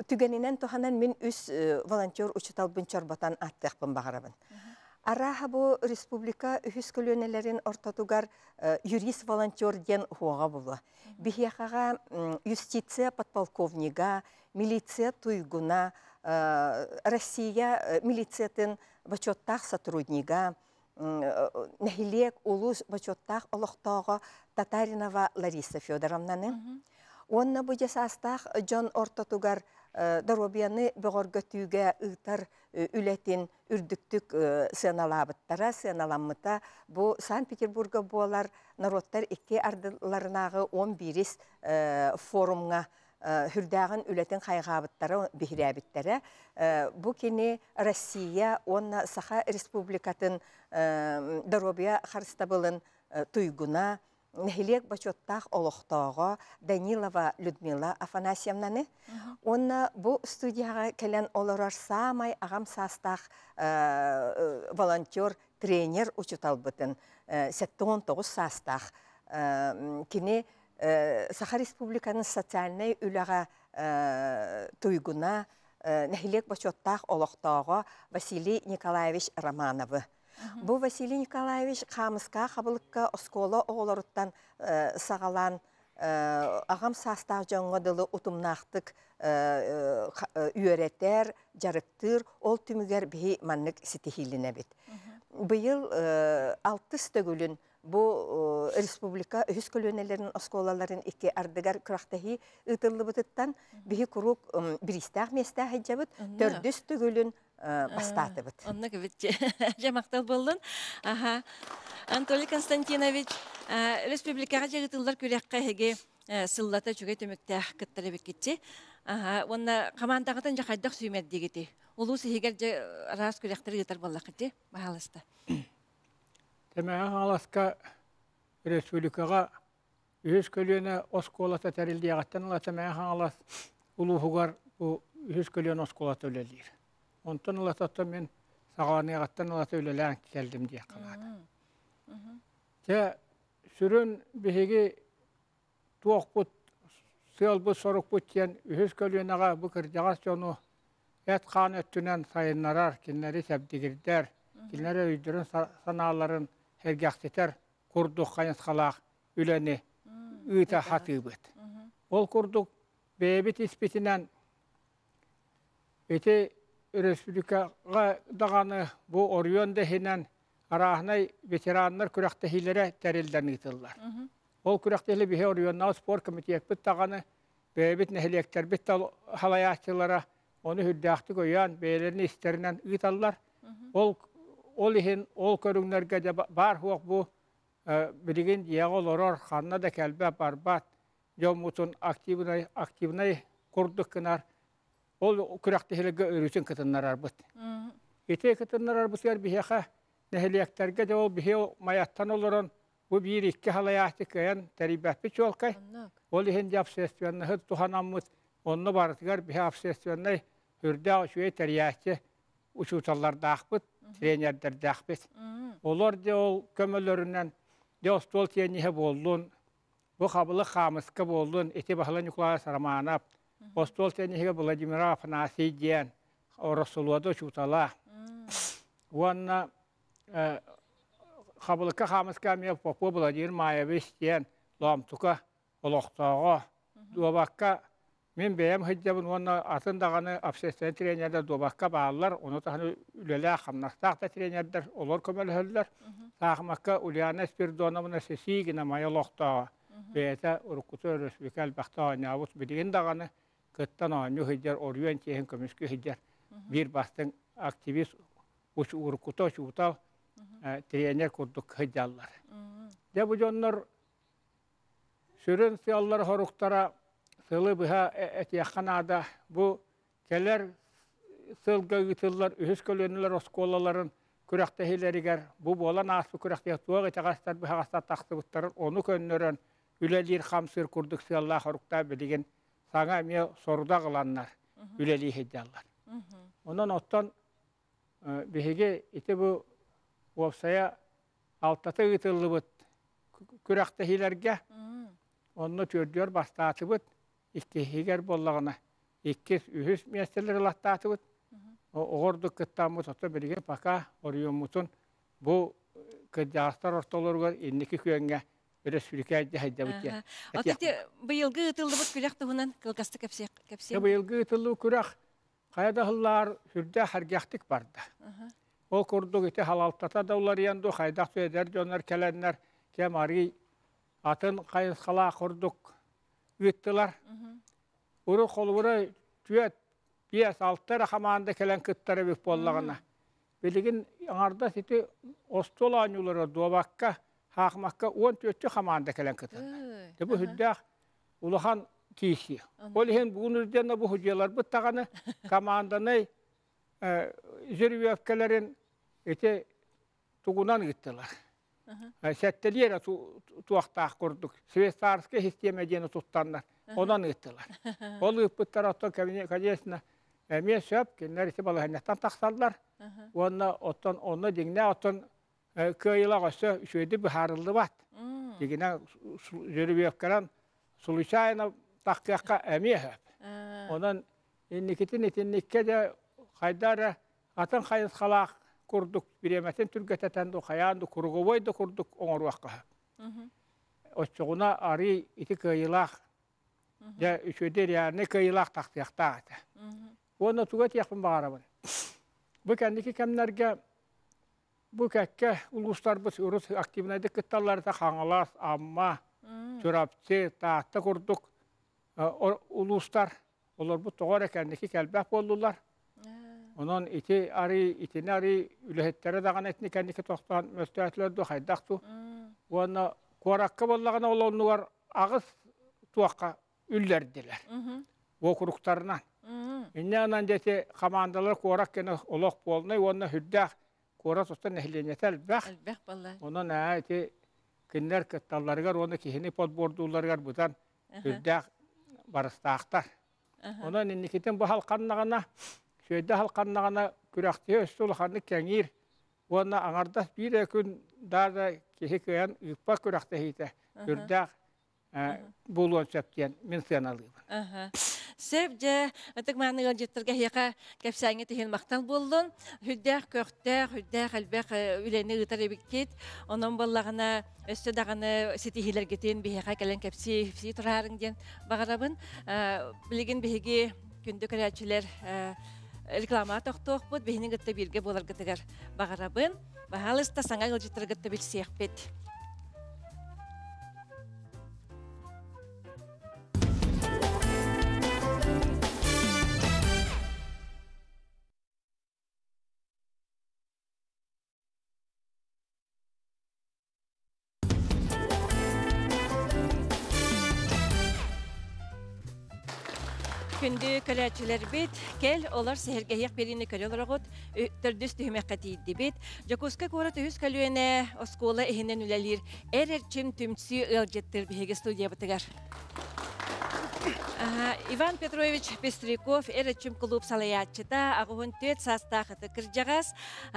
түгэнинэн туһанан мин үс волонтер учууталбын чорботон ааттыахпын баҕарабын. Арааһа бу республика үһүс көлүөнэлэрин ортотугар юрист-волонтер диэн уһуоҕа булуо. Биһиэхэҕэ юстиция подполковнига, милиция туйгуна, Россия милициятын бочуоттаах сотруднига, нэһилиэк улуус бочуоттаах олохтооҕо Татаринова Лариса Федоровнаны уонна бу дьэ саастаах дьон ортотугар доруобуйаны бөҕөргөтүүгэ ыытар үлэтин үрдүктүк сыаналаабыттара, сыаналаммыта. Бу Санкт-Петербурга буолар норуоттар икки ардыларынааҕы 11-ис форумҥа хүрдээҕин үлэтин хайҕаабыттара, биһирээбиттэрэ. Бу кини Россия уонна Саха Республикатын доруобуйа харыстабылын туйгуна, нэһилиэк бочуоттаах олохтооҕо Данилова Людмила Афанасьевнаны уонна бу студияҕа кэлэн олорор саамай аҕам саастаах волонтер, тренер учуталбытын 79 саастаах кини Саха Республиканын социальнай үлэҕэ туйгуна, нэһилиэк бочуоттаах олохтооҕо Василий Николаевич Романовы. Бу Василий Николаевич хаамыска хабылыкка оскуола оҕолоруттан саҕалаан аҕам саастаах дьоҥҥо дылы утумнаахтык үөрэтэр, дьарыктыыр, ол түмүгэр биһи маннык ситиһиилэнэбит. Быйыл алтыс төгүлүн бу республика үһүс көлүөнэлэрин оскуолаларын икки ардыгар күрэхтэһии ыытыллыбытыттан биһи куруук бириистээх миэстээх сылдьабыт, төрдүс төгүлүн бастаатыбыт. Онно кэбитчи. Дьэ махтал буоллун. Аха. Анатолий Константинович, республикаҕа дьыгытыллар күрэххэ эһиги сыллата үчүгэй түмүктээх кыттар эбиккитчи. Аха. Уонна хамаандаҕытын дьэ хайдах сүүмэрдиигити? Улуус иһигэр дьэ араас күрэхтэри ыытар буоллаххыти? Баһаалыста. Тэмэҕэ Хаҥаласка республикаҕа үһүс көлүөнэ оскуолата тэриллиэҕиттэн ыла Тэмэҕэ Хаҥалас улууһугар бу үһүс көлүөнэ оскуолата үлэлиир. Онтон ылата мин саҕаланыаҕыттан ылата үлэлээн кэллим диэххэ наада. Дьэ, сүрүн биһиги туохпут, сыалбыт-сорукпут диэн үһүс көлүөнэҕэ бу кырдьаҕас дьону эт-хаан өттүнэн сайыннарар, кинилэри чэбдигирдэр, кинилэр өйдөрүн санааларын сэргэхситэр курдук хайысхалаах үлэни ыыта сатыыбыт. Ол курдук бэйэбит испитинэн ити республикаҕа даҕаны бу оройуон да иһинэн арааһынай ветераннар күрэхтэһиилэрэ тэриллэн ыытыллар. Ол күрэхтэһиилэр биһи оройуоннааҕы спорт комитеппыт даҕаны, бэйэбит нэһилиэктэрбит да салайааччылара ону үрдээхтик өйөөн, бэйэлэрин истэринэн ыыталлар. Ол ол иһин ол көрүҥнэргэ дьэ баар суох бу билигин дьиэҕэ олорор, ханна да кэлбэт, барбат дьоммутун активнай активнай курдук гынар ол күрэхтэһиилэргэ өрүүтүн кытыннарарбыт. Ити кытыннарарбытыгар биһиэхэ нэһилиэктэргэ дьэ ол биһи Майаттан олорон бу биир-икки халайааччы кыайан тэрийбэппит чуолкай. Ол иһин дьэ общественноһы туһанаммыт онно барытыгар биһи общественнай үрдээх үчүгэй тэрийээччи учууталлардаахпыт, тренердэрдээхпит. Олор дьэ ол көмөлөрүнэн дьэ остуол тиэнниһэ буоллун, бу хабылык хаамыска буоллун, ити Баһылай Николаевич Романов, остуол тенниһигэр Владимир Афанасий диэн Ороссолуода учуутала уонна хабылыкка хаамыска эмиэ Попов Владимир Маевич диэн Лоомтука олохтооҕо дуобакка мин бэйэм сылдьабын уонна атын даҕаны общественнай тренердэр дуобакка бааллар, ону таһынан үлэлээх-хамнастаах да тренердэр олор көмөлөһөллөр. Саахымакка Ульяна Спиридоновна Сесигина Майа олохтооҕо бэйэтэ уруккута өрөспүүбүлүкэ элбэхтэ оонньообут, билигин даҕаны кыттан оонньуу сылдьар, оройуон чиэһин көмүскүү сылдьар биир бастыҥ активист, уруккута учуутал, тренер курдук сылдьаллар. Дьэ бу дьоннор Сүрүн сыаллара-соруктара сылы быһа этиэххэ наада. Бу кэлэр сылга ыытыллар үһүс көлүөнэлэр оскуолаларын күрэхтэһиилэригэр бу буолан ааспыт күрэхтэһии туох итэҕэстэр-быһаҕастар тахсыбыттарын ону көннөрөн үлэлиир-хамсыыр курдук сыаллаах-соруктаах билигин саҥа эмиэ сорудах ыланнар үлэлии сылдьаллар. Онон оттон биһиги ити бу уопсайа алтата ыытыллыбыт күрэхтэһиилэргэ онно түөрдүөр бастаатыбыт, иккиһигэр буоллаҕына иккис, үһүс миэстэлэри ылаттаатыбыт. Оҕордук кыттааммыт ото билигин пока оройуоммутун бу кырдьаҕастар ортолоругар инники күөҥҥэ өрөспүүбүлүкэ дьаһайдабыт диэн. Ото ити быйылгы ыытыллыбыт күрэх туһунан кылгастык кэпсиэм. Быйылгы ыытыллыбыт күрэх хайа да сыллаар сүрдээх сэргэхтик барда. Ол курдук ити халалтата да уларыйан дуу, хайдах эдэр дьоннор кэлэннэр кэм арыый атын хайысхалаах курдук ыыттылар. Урут холобура түөрт, биэс, алта эрэ хамаанда кэлэн кыттар эбит буоллаҕына, билигин аҥардас ити остуол оонньуулара дуобакка, хаахмакка 14 хамаанда кэлэн кытынна. Дьэ бу сүрдээх улахан киирсии. Ол иһин бүгүн үрдүнэн бу судьуйаларбыт даҕаны команданай жеребьевкэлэрин ити тугунан ыыттылар. Сэттэлии эрэ туохтаах курдук швейцарскай систиэмэ диэни туттаннар онон ыыттылар. Ол ыыппыттар оттон конечно эмиэ сөп кинилэр ити балаһыанньаттан тахсаллар уонна оттон онно дьиҥнээх оттон кыайыылаах өссө үчүгэйдик быһаарыллыбат. Дьиҥинэн жеребьевканан случайно тахсыахха эмиэ сөп. Онон инникитин итинниккэ дьэ хайда эрэ атын хайысхалаах курдук бириэмэтин түргэтэтэн ду хайаан ду круговой да курдук оҥоруохха сөп. Оччоҕуна арый ити кыайыылаах дьэ үчүгэйдик реальный кыайыылаах тахсыахтаах этэ. Уонна тугу этиэхпин баҕарабын. Бу кэнники кэмнэргэ Бу кэккэ улуустарбыт урут активнайдык кытталларыта Хаҥалас, Амма, Чурапчы, Таатта курдук улуустар олорбут тоҕо эрэ кэнники кэлбэх буоллулар. Онон ити арый итини арый үлэһиттэрэ даҕаны итини кэнники тохтоон мөлтөөтүлэр дуу хайдах дуу. Уонна куоракка буоллаҕына ол оннугар аҕыс туохха үллэрдилэр. Уокуруктарынан. Инньэ гынан дьэ хамаандалар куорат кэнэ олох полнай уонна сүрдээх куорат устан нэһилиэнньэтэ элбэх. Элбэх буолла. Онон ээ ити кинилэр кытталларыгар уонна киһини подбордуулларыгар быдан сүрдээх барыстаахтар. Онон инникитин бу халханнаҕына, сүөдэ халханнаҕына күрэхтэһии өссө улаханнык кэҥиир уонна аҥардас биир эрэ күн да киһи кыайан ыыппат күрэхтэһиитэ сүрдээх буолуон сөп диэн мин сыаналыыбын. Сөп дьэ, ытык мааны ыалдьыттарга эһиэхэ кэпсээҥҥит иһин махтал буоллун. Сүрдээх көхтөөх, сүрдээх элбэх үлэни ыытар эбиккит. Онон буоллаҕына өссө даҕаны ситиһиилэргитин биһиэхэ кэлэн кэпсии, кэпсии тураарыҥ диэн баҕарабын. Билигин биһиги күндү көрөөччүлэр рекламаҕа тохтуохпут, биһини кытта бииргэ буоларгытыгар баҕарабын. Баһаалыста саҥа ыалдьыттары кытта билсиэхпит. Күндү көрөөччүлэрбит, кэл олор сэһэргэһиэх биэриини көрө олороҕут. Төрдүс түһүмэххэ тиийдибит. Дьокуускай куорат үһүс көлүөнэ оскуола иһинэн үлэлиир Эр эрчим түмсүү ыалдьыттыыр биһиги студиябытыгар. Иван Петрович Пестряков Эр эрчим кулууп салайааччыта, 84 саастаах ытык кырдьаҕас,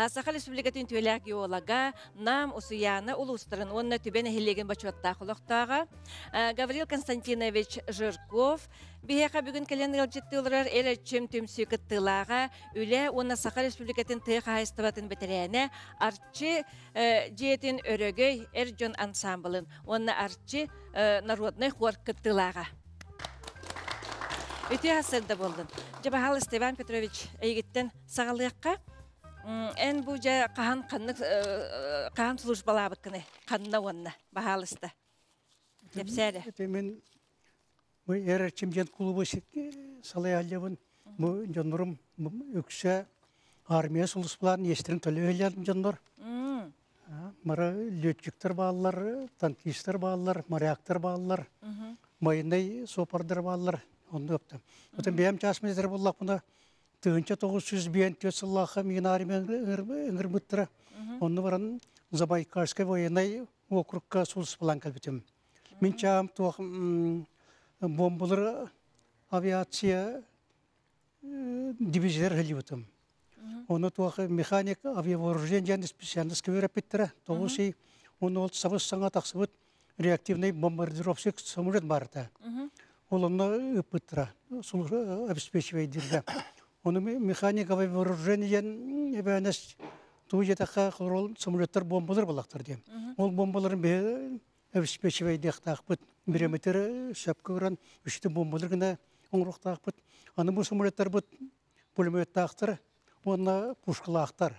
Саха Республикатын үтүөлээх геолога, Нам, Усуйаана улуустарын уонна Түбэ нэһилиэгин бочуоттаах олохтооҕо Гаврил Константинович Жирков биһиэхэ бүгүн кэлэн ыалдьыттыы олорор Эр эрчим түмсүү кыттыылааҕа, Үлэ уонна Саха Республикатын тыа хаһаайыстыбатын бэтэрээнэ Арчы дьиэтин Өрөгөй эр дьон ансаамбылын уонна Арчы народнай хор кыттыылааҕа. Үтүө сарсыарда буоллун. Дьэ, баһаалыста Иван Петрович, эйигиттэн саҕалыахха. Эн бу дьэ хаһан ханнык хаһан службалаабыккыный? Ханна уонна баһаалыста. Кэпсээ эрэ. Мен бу эр чемпион клубу салайаллыбын. Бу дьоннорум үксэ армия сулуспалаан иэстэрин төлөһөллөр дьоннор. Мара летчиктер бааллар, танкистар бааллар, моряктар бааллар, военный суопардар бааллар. Онну өптө. Отон бэйэм чаас метр буллахпына 1954 сыллаахха миигин армия ыҥырбыттара. Онно баран Забайкальскай военнай округка сулууспалаан кэлбитим. Мин чаам туох бомбалар авиация дивизиялар сылдьыбытым. Ону туох механик авиавооружение диэн специальность үөрэппиттэрэ. Тоҕус ый уонна ол сабыс саҥа тахсыбыт реактивный бомбардировщик самолет барыта. Ол онно ыыппыттара, обеспечивайдыырга. Оны механиковое вооружение диэн эбээнэс туу диэтэххэ холорол самолеттар бомбалар балахтар диэн. Ол бомбаларын биһи обеспечивайдыахтаахпыт. Биреметер сөпкө ыран үчүтүн бомбалар гына оҥоруохтаахпыт. Аны бу самолеттарбыт пулеметтаахтар уонна пушкалаахтар.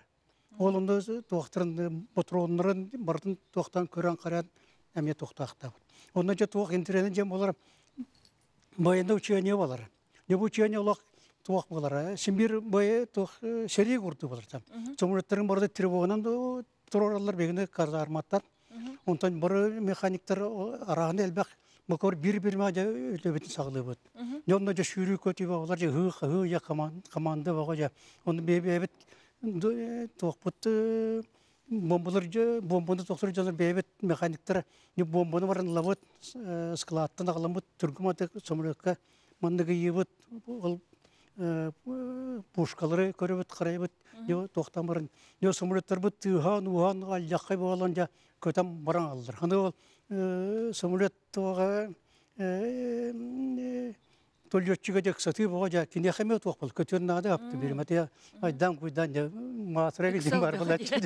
Ол онно туохтарын ботуруоннарын барытын туохтан көрөн харан эмиэ туохтаахтаабыт. Онно дьэ туох интирэнэ дьэн болар военное учение болар. Дьэ бу учение олох туох болар. Симбир бое туох сэрии курдук болар там. Самолеттарын барыта тревоганан турараллар бегини казарматтан. Онтон бары механиктар арааны элбэх бакор бир-бир ма дьэ үлэбитин саҕалыыбыт. Дьэ онно дьэ сүүрүү көтүү баҕалар дьэ ыһыы хаһыы дьэ команда баҕа дьэ ону бэйэбит туохпут бомбалар дьэ бомбаны тохтор дьонор бэйэбит механиктара бомбаны баран ылабыт складтан аҕаламмыт түргүм аты самолетка маннык ыйыыбыт ол пушкалары көрөбүт харайбыт туохтан баран дьэ самолеттарбыт тыаһаан ууһаан алдьаххай буолан дьэ көтөн баран аллар аны ол самолет туоҕа толлүөччүгэ дьэ ыксатыы боҕо дьэ киниэхэ эмиэ туох бол көтүөн наада апты биримэтэ айдаан куйдаан дьэ маатыра дьин бар булаччы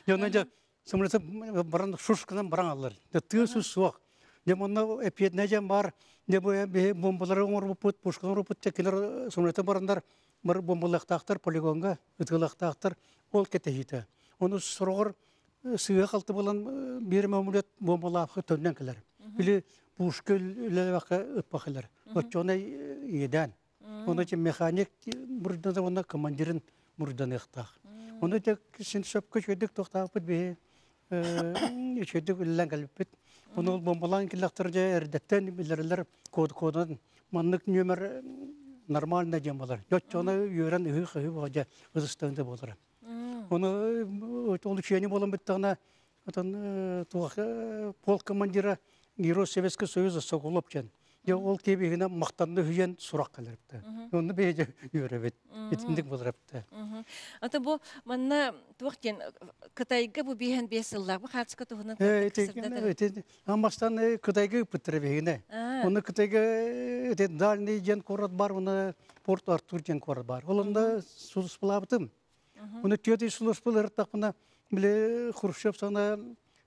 дьэ онно дьэ самолета баран шушканан баран аллар дьэ тыа сус суох дьэ манна эпиэтинэ дьэн бар дьэ бу биһи бомбалары оҥорбуппут пушканы оҥорбуппут дьэ кинилэр самолета бараннар бар бомбалыахтаахтар полигонга ытыалаахтаахтар ол кэтэһиитэ ону сороҕор сыыһа-халты буолан биир мөмүлөт бомбалаахы төннөн кэлэр. Били пушка үлэлэбэккэ ыппах кэлэр. Оччоҕуна иэдээн. Оны чи механик мурдана уонна командирин мурданыахтаах. Оны те син сөпкө үчүгэйдик туохтаахпыт биһи үчүгэйдик үлэлээн кэлбиппит. Оны ол бомбалаан киллэхтэр дьэ эрдэттэн билэрилэр код кодун маннык нүөмэр нормально диэн буолар. Оччоҕуна үөрэн ыһыы-хаһыы буола дьэ ытыстаҥда буолара. Оны ол учение буолан бүттэҕинэ отон туох полк командира Герой Советского Союза Соколов диэн. Дьэ ол киһи махтанны үһүйэн сурах кэлэрбитэ. Онно биһиги үөрэбит. Итинник буолар эбитэ. Ата бу манна туох диэн Кытайга бу биэһэн биэс сыллаах бу хаачыска туһунан Ити бастан Кытайга ыппыттара биһигини. Оны Кытайга ити Дальний диэн куорат бар, оны Порт Артур диэн куорат бар. Ол онно сулуспалаабытым. Оны түөтүй сулуспаларыттахпына били Хрущев сана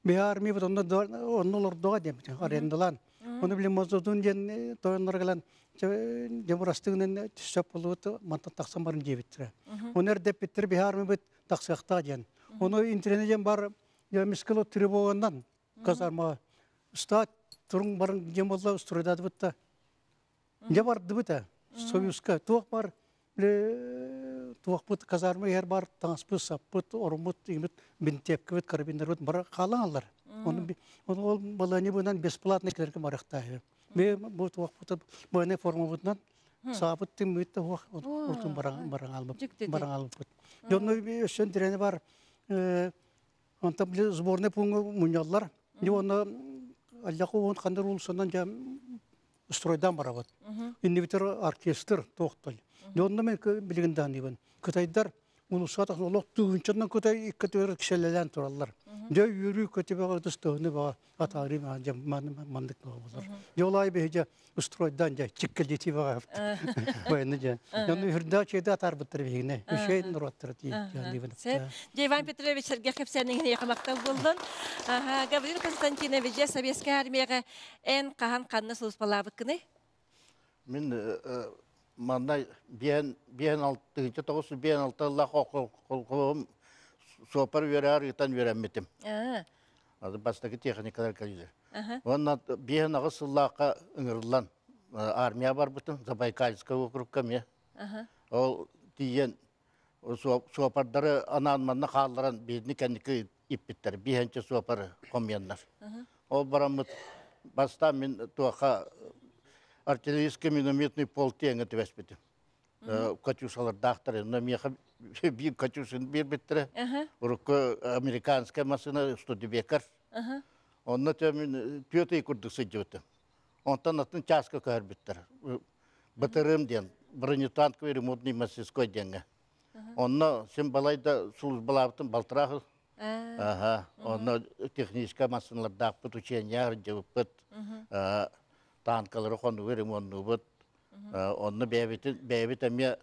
биһи армия онно онно олордоҕо диэн арендалаан. Оны били Мазодун диэн тойоннор кэлэн дьабырастыгынан сөп болуут мантан тахсан барын диэбиттэрэ. Оны эрдэппиттэр биһи армиябыт тахсыахтаа диэн. Оны интернет диэн бар мискало тревоганнан казарма стат туруҥ барын диэн буолла стройдатыбыт да Дьэ бардыбыт Союзка туох бар туохпут казарма иһэр бар таҥаспыт, саппыт, оруммут, имит, бинтиэпкэбит, карабиннарбыт бары хаалаҥаллар. Оны ол балани бынан бесплатно килерге барыктаахы. Ме бу туохпут военный формабытынан саапыт тыммыт да хуох уртун баран баран албыт баран албыт. Дьонно өссөн тирени бар онтон били сборный пункт мунньаллар. Дьэ онно аллаку уон хандар уулуссанан дьэ стройдан барабыт. Иннибитер оркестр туохтал. Дьэ онно мен билигин дааныбын. Кытайдар улуска тахсан олох тыһыынчанан кытай икки тыгыр кишэлэлээн тураллар. Дьэ үөрүү көтүбэҕэ ытыс тыһыны баҕа атаарыы дьэ маннык баҕа болар. Дьэ ол аайы биһи дьэ стройдан дьэ чиккэлдьитии баҕа военный дьэ. Дьону үрдээх үчүгэйдик атаарбыттар биһигини. Үчүгэй норуоттара диибин. Дьэ Иван Петрович сэргэх кэпсээниҥ эйиэхэ махтал буоллун. Гаврил Константинович, дьэ Советскай армияҕа эн хаһан ханна сулууспалаабыккыный? Мин манна биэн биэн алтыынча тоҕус биэн алта ыллаах холкуһум суоппар үөрэҕэр ыытан үөрэммитим. Бастакы техникалар кэллилэр. Уонна биэһин аҕыс сыллаахха ыҥырыллан армия барбытым, Забайкальскай округка эмиэ. Ол тиийэн суоппардары анаан манна хаалларан биирни кэнники иппиттэр, биэһэнчэ суоппары хомуйаннар. Ол бараммыт бастаан мин туохха артиллерийский минометный полк диэҥҥэ түбэспитим. Катюшалардаахтар, но миэхэ биир Катюшин биэрбиттэрэ. Урукку американская машина Студебекер. Онно мин түөрт ый курдук сылдьыбытым. Онтон атын чааска көһөрбүттэр. БТРМ диэн, бронетанковый ремонтный мастерской диэҥҥэ. Онно син балайда службалаабытым балтараах Аха, онно техническай массыыналардаахпыт, учение сылдьыбыппыт, танкалары хонугу ремоннуубут. Онно бэйэбитин бэйэбит эмиэ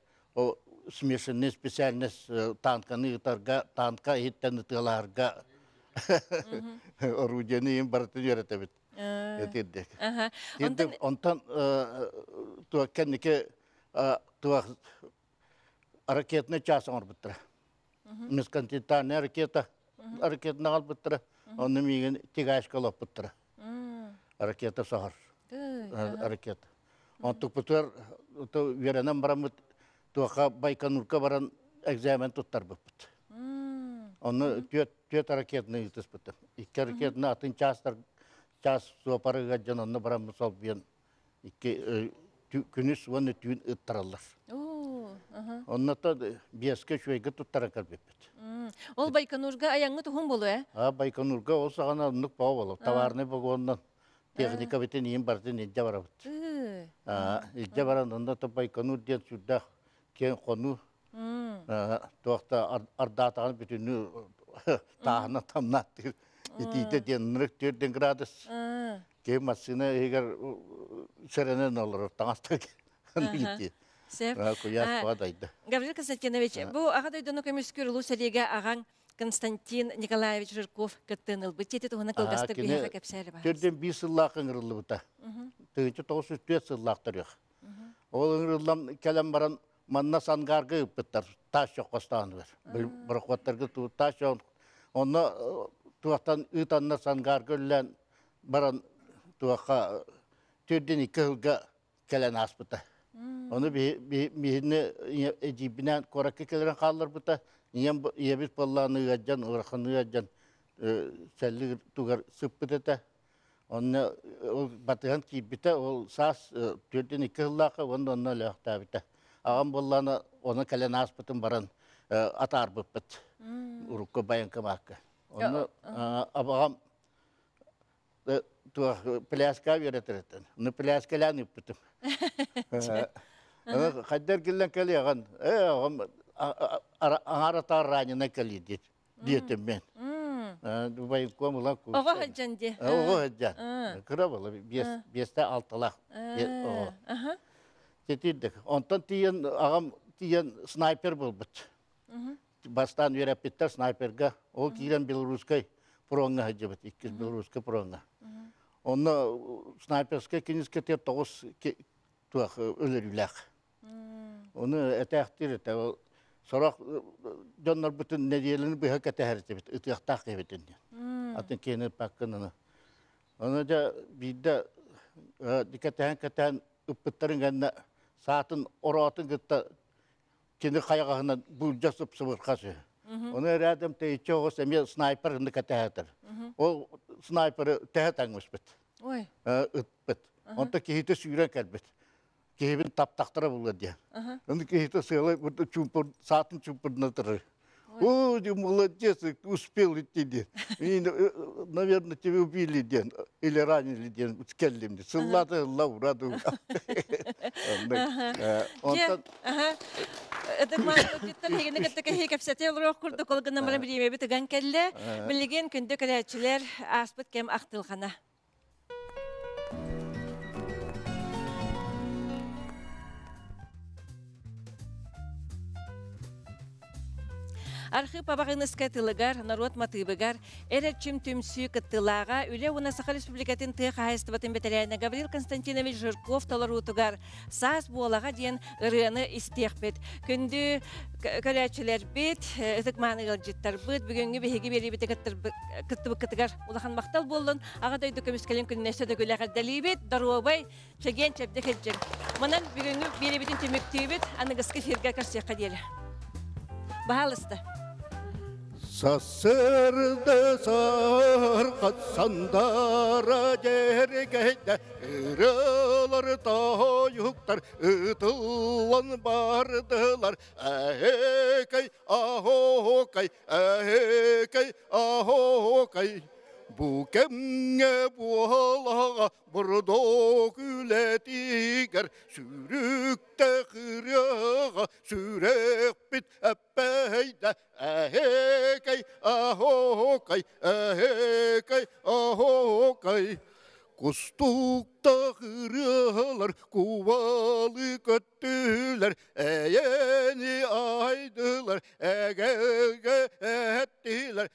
Смешанный специальность танканы ытарга, танка иһиттэн ытыалаһарга орудиены иһин барытын үөрэтэбит. Этирдик. Онтон туох кэнники туох ракетный час оҥорбуттара. Межконтинентальная ракета ракетаны аҕалбыттара. Онно миигин тягачка олоппуттара. Ракета соһор. Ракета. Онтукпутугар үөрэнэн бараммыт туохха Байконурка баран экзамен туттарбыппыт. Онно түөрт ракетаны ыытыспытым. Икки ракетаны атын чаастар час суопарыга дьон онно бараммыт солбуйан икки күнүс уонна түүн ыттараллар. Онно биэскэ үчүгэйгэ туттара кэлбиппит. Ол Байконурга айаҥҥыт уһун буолуо ээ? А Байконурга ол саҕана оннук баҕа буолар. Товарный вагоннан техника битин иин барытын илдьэ барабыт. Илдьэ баран онно Байконур диэн сүрдээх киэҥ хонуу туох да ардаатаҕын бүтүннүү тааһынан тамнааттыыр итиитэ диэн ынырык 4 градус. Киһи массыына иһигэр сэрэнэн олорор таҥастар ити. Сөп. Куйаас дайда. Гаврил Константинович, бу Аҕа дойдуну көмүскүүр улуу сэриигэ аҕаҥ Константин Николаевич Жирков кыттыын ылбыт. Дьиэти туһунан кылгастык биһиэхэ кэпсээри баар. Төрдүн биир сыллаах ыҥырыллыбыта. 1904 сыллаах төрүөх. Ол ыҥырыллан кэлэн баран манна Сангарга ыыппыттар таас чох хостоонугар. Борохуоттарга таас чох онно туохтан ыытаннар Сангарга үллээн баран туохха төрдүн икки сылга кэлэн ааспыта. Ону биһини эдьиийбинээн куоракка кэлэрин хаалларбыта. Ийэм ийэбит буоллаҕына ыалдьан, ыарахан ыалдьан сэллик тугар сыппыт этэ. Онно ол батыһан киирбитэ, ол саас төрдүн икки сыллаахха уонна онно өлөөхтөөбүтэ. Аҕам буоллаҕына ону кэлэн ааспытын баран атаарбыппыт. Урукку байаҥкамаакка. Онно абаҕам туох пляска үөрэтэр этэн. Ону пляскалаан ыыппытым. Хайда эргиллэн кэлиэҕин? Ээ, оҕом аҥаар атаар ранена кэлиир диэт диэтим мен. Военком ылан Оҕо сылдьан дии. Оҕо сылдьан. Кыра буола биэстэ алталаах оҕо. Тетирдик. Онтон тиийэн аҕам тиийэн снайпер буолбут. Бастаан үөрэппиттэр снайперга. Ол киирэн белорусскай фроҥҥа сылдьыбыт, иккис белорусскай фроҥҥа. Онно снайперскай кинискэтигэр тоҕус туох өлөрүүлээх. Ону этээхтиир этэ. Ол сорох дьоннорбутун нэдиэлэни быһа кэтэһэр этибит, ытыахтаах киһибитин диэн. Атын киһини ыппаккын аны. Ону дьэ биирдэ кэтэһэн-кэтэһэн ыппыттарын кэннэ саатын ороотун кытта кини хайаҕаһынан буулдьа сып-сыбырхас үһү. Ону эрээдэм тэйиччи оҕус эмиэ снайпер ынны кэтэһэтэр. Ол снайперы тэһэ таҥмыспыт. Ой. Ыппыт. Онто киһитэ сүүрэн кэлбит. Киһибин таптахтара булла диэн. Ону киһитэ сыала чуумпур саатын чуумпурна турар. О, ты молодец, успел идти диэн. Наверное, тебя убили диэн, или ранили диэн кэллим диэн. Сыллаата ылла ураду. Онтон Ытык хигини кытта кэһии кэпсэтэ олоруох курдук ол гынан баран бириэмэбит ыган кэллэ. Билигин күндү кэлээччилэр ааспыт кэм ахтылҕана. Архыып Абаҕыныска тылыгар, норуот матыыбыгар эр эрчим түмсүү кыттыылааҕа Үлэ уонна Саха Республикатын тыа хаһаайыстыбатын бэтэрээнэ Гаврил Константинович Жирков толоруутугар «Саас буолаҕа» диэн ырыаны истиэхпит. Күндү көрөөччүлэрбит, ытык-мааны ыалдьыттарбыт, бүгүҥҥү биһиги биэриибитэ кыттыбыккытыгар улахан махтал буоллун. Аҕа дойду көмүскэлин күнүнэ өссө төгүл эҕэрдэлиибит. Доруобай, чэгиэн чэбдик илдьиҥ. Манан бүгүҥҥү биэриибитин түмүктүүбүт. Аныгыскы эфиргэ көрсүөххэ диэри. Баһаалыста. Сарсыарда сархат сандара дьэргэйдэ ырыалар тоһуйуктар ытыллан бардылар эһэкэй аһоокай эһэкэй аһоокай бу кэмҥэ буолаҕа бурдук үлэтигэр сүүрүктээх ырыаҕа сүрэхпит эппэйдэ Эһэкэй, аһоокай, эһэкэй, аһоокай. Кустуктах ырыалар кубалы көттүлэр, эйэни айдылар, эгэлгэ эттилэр.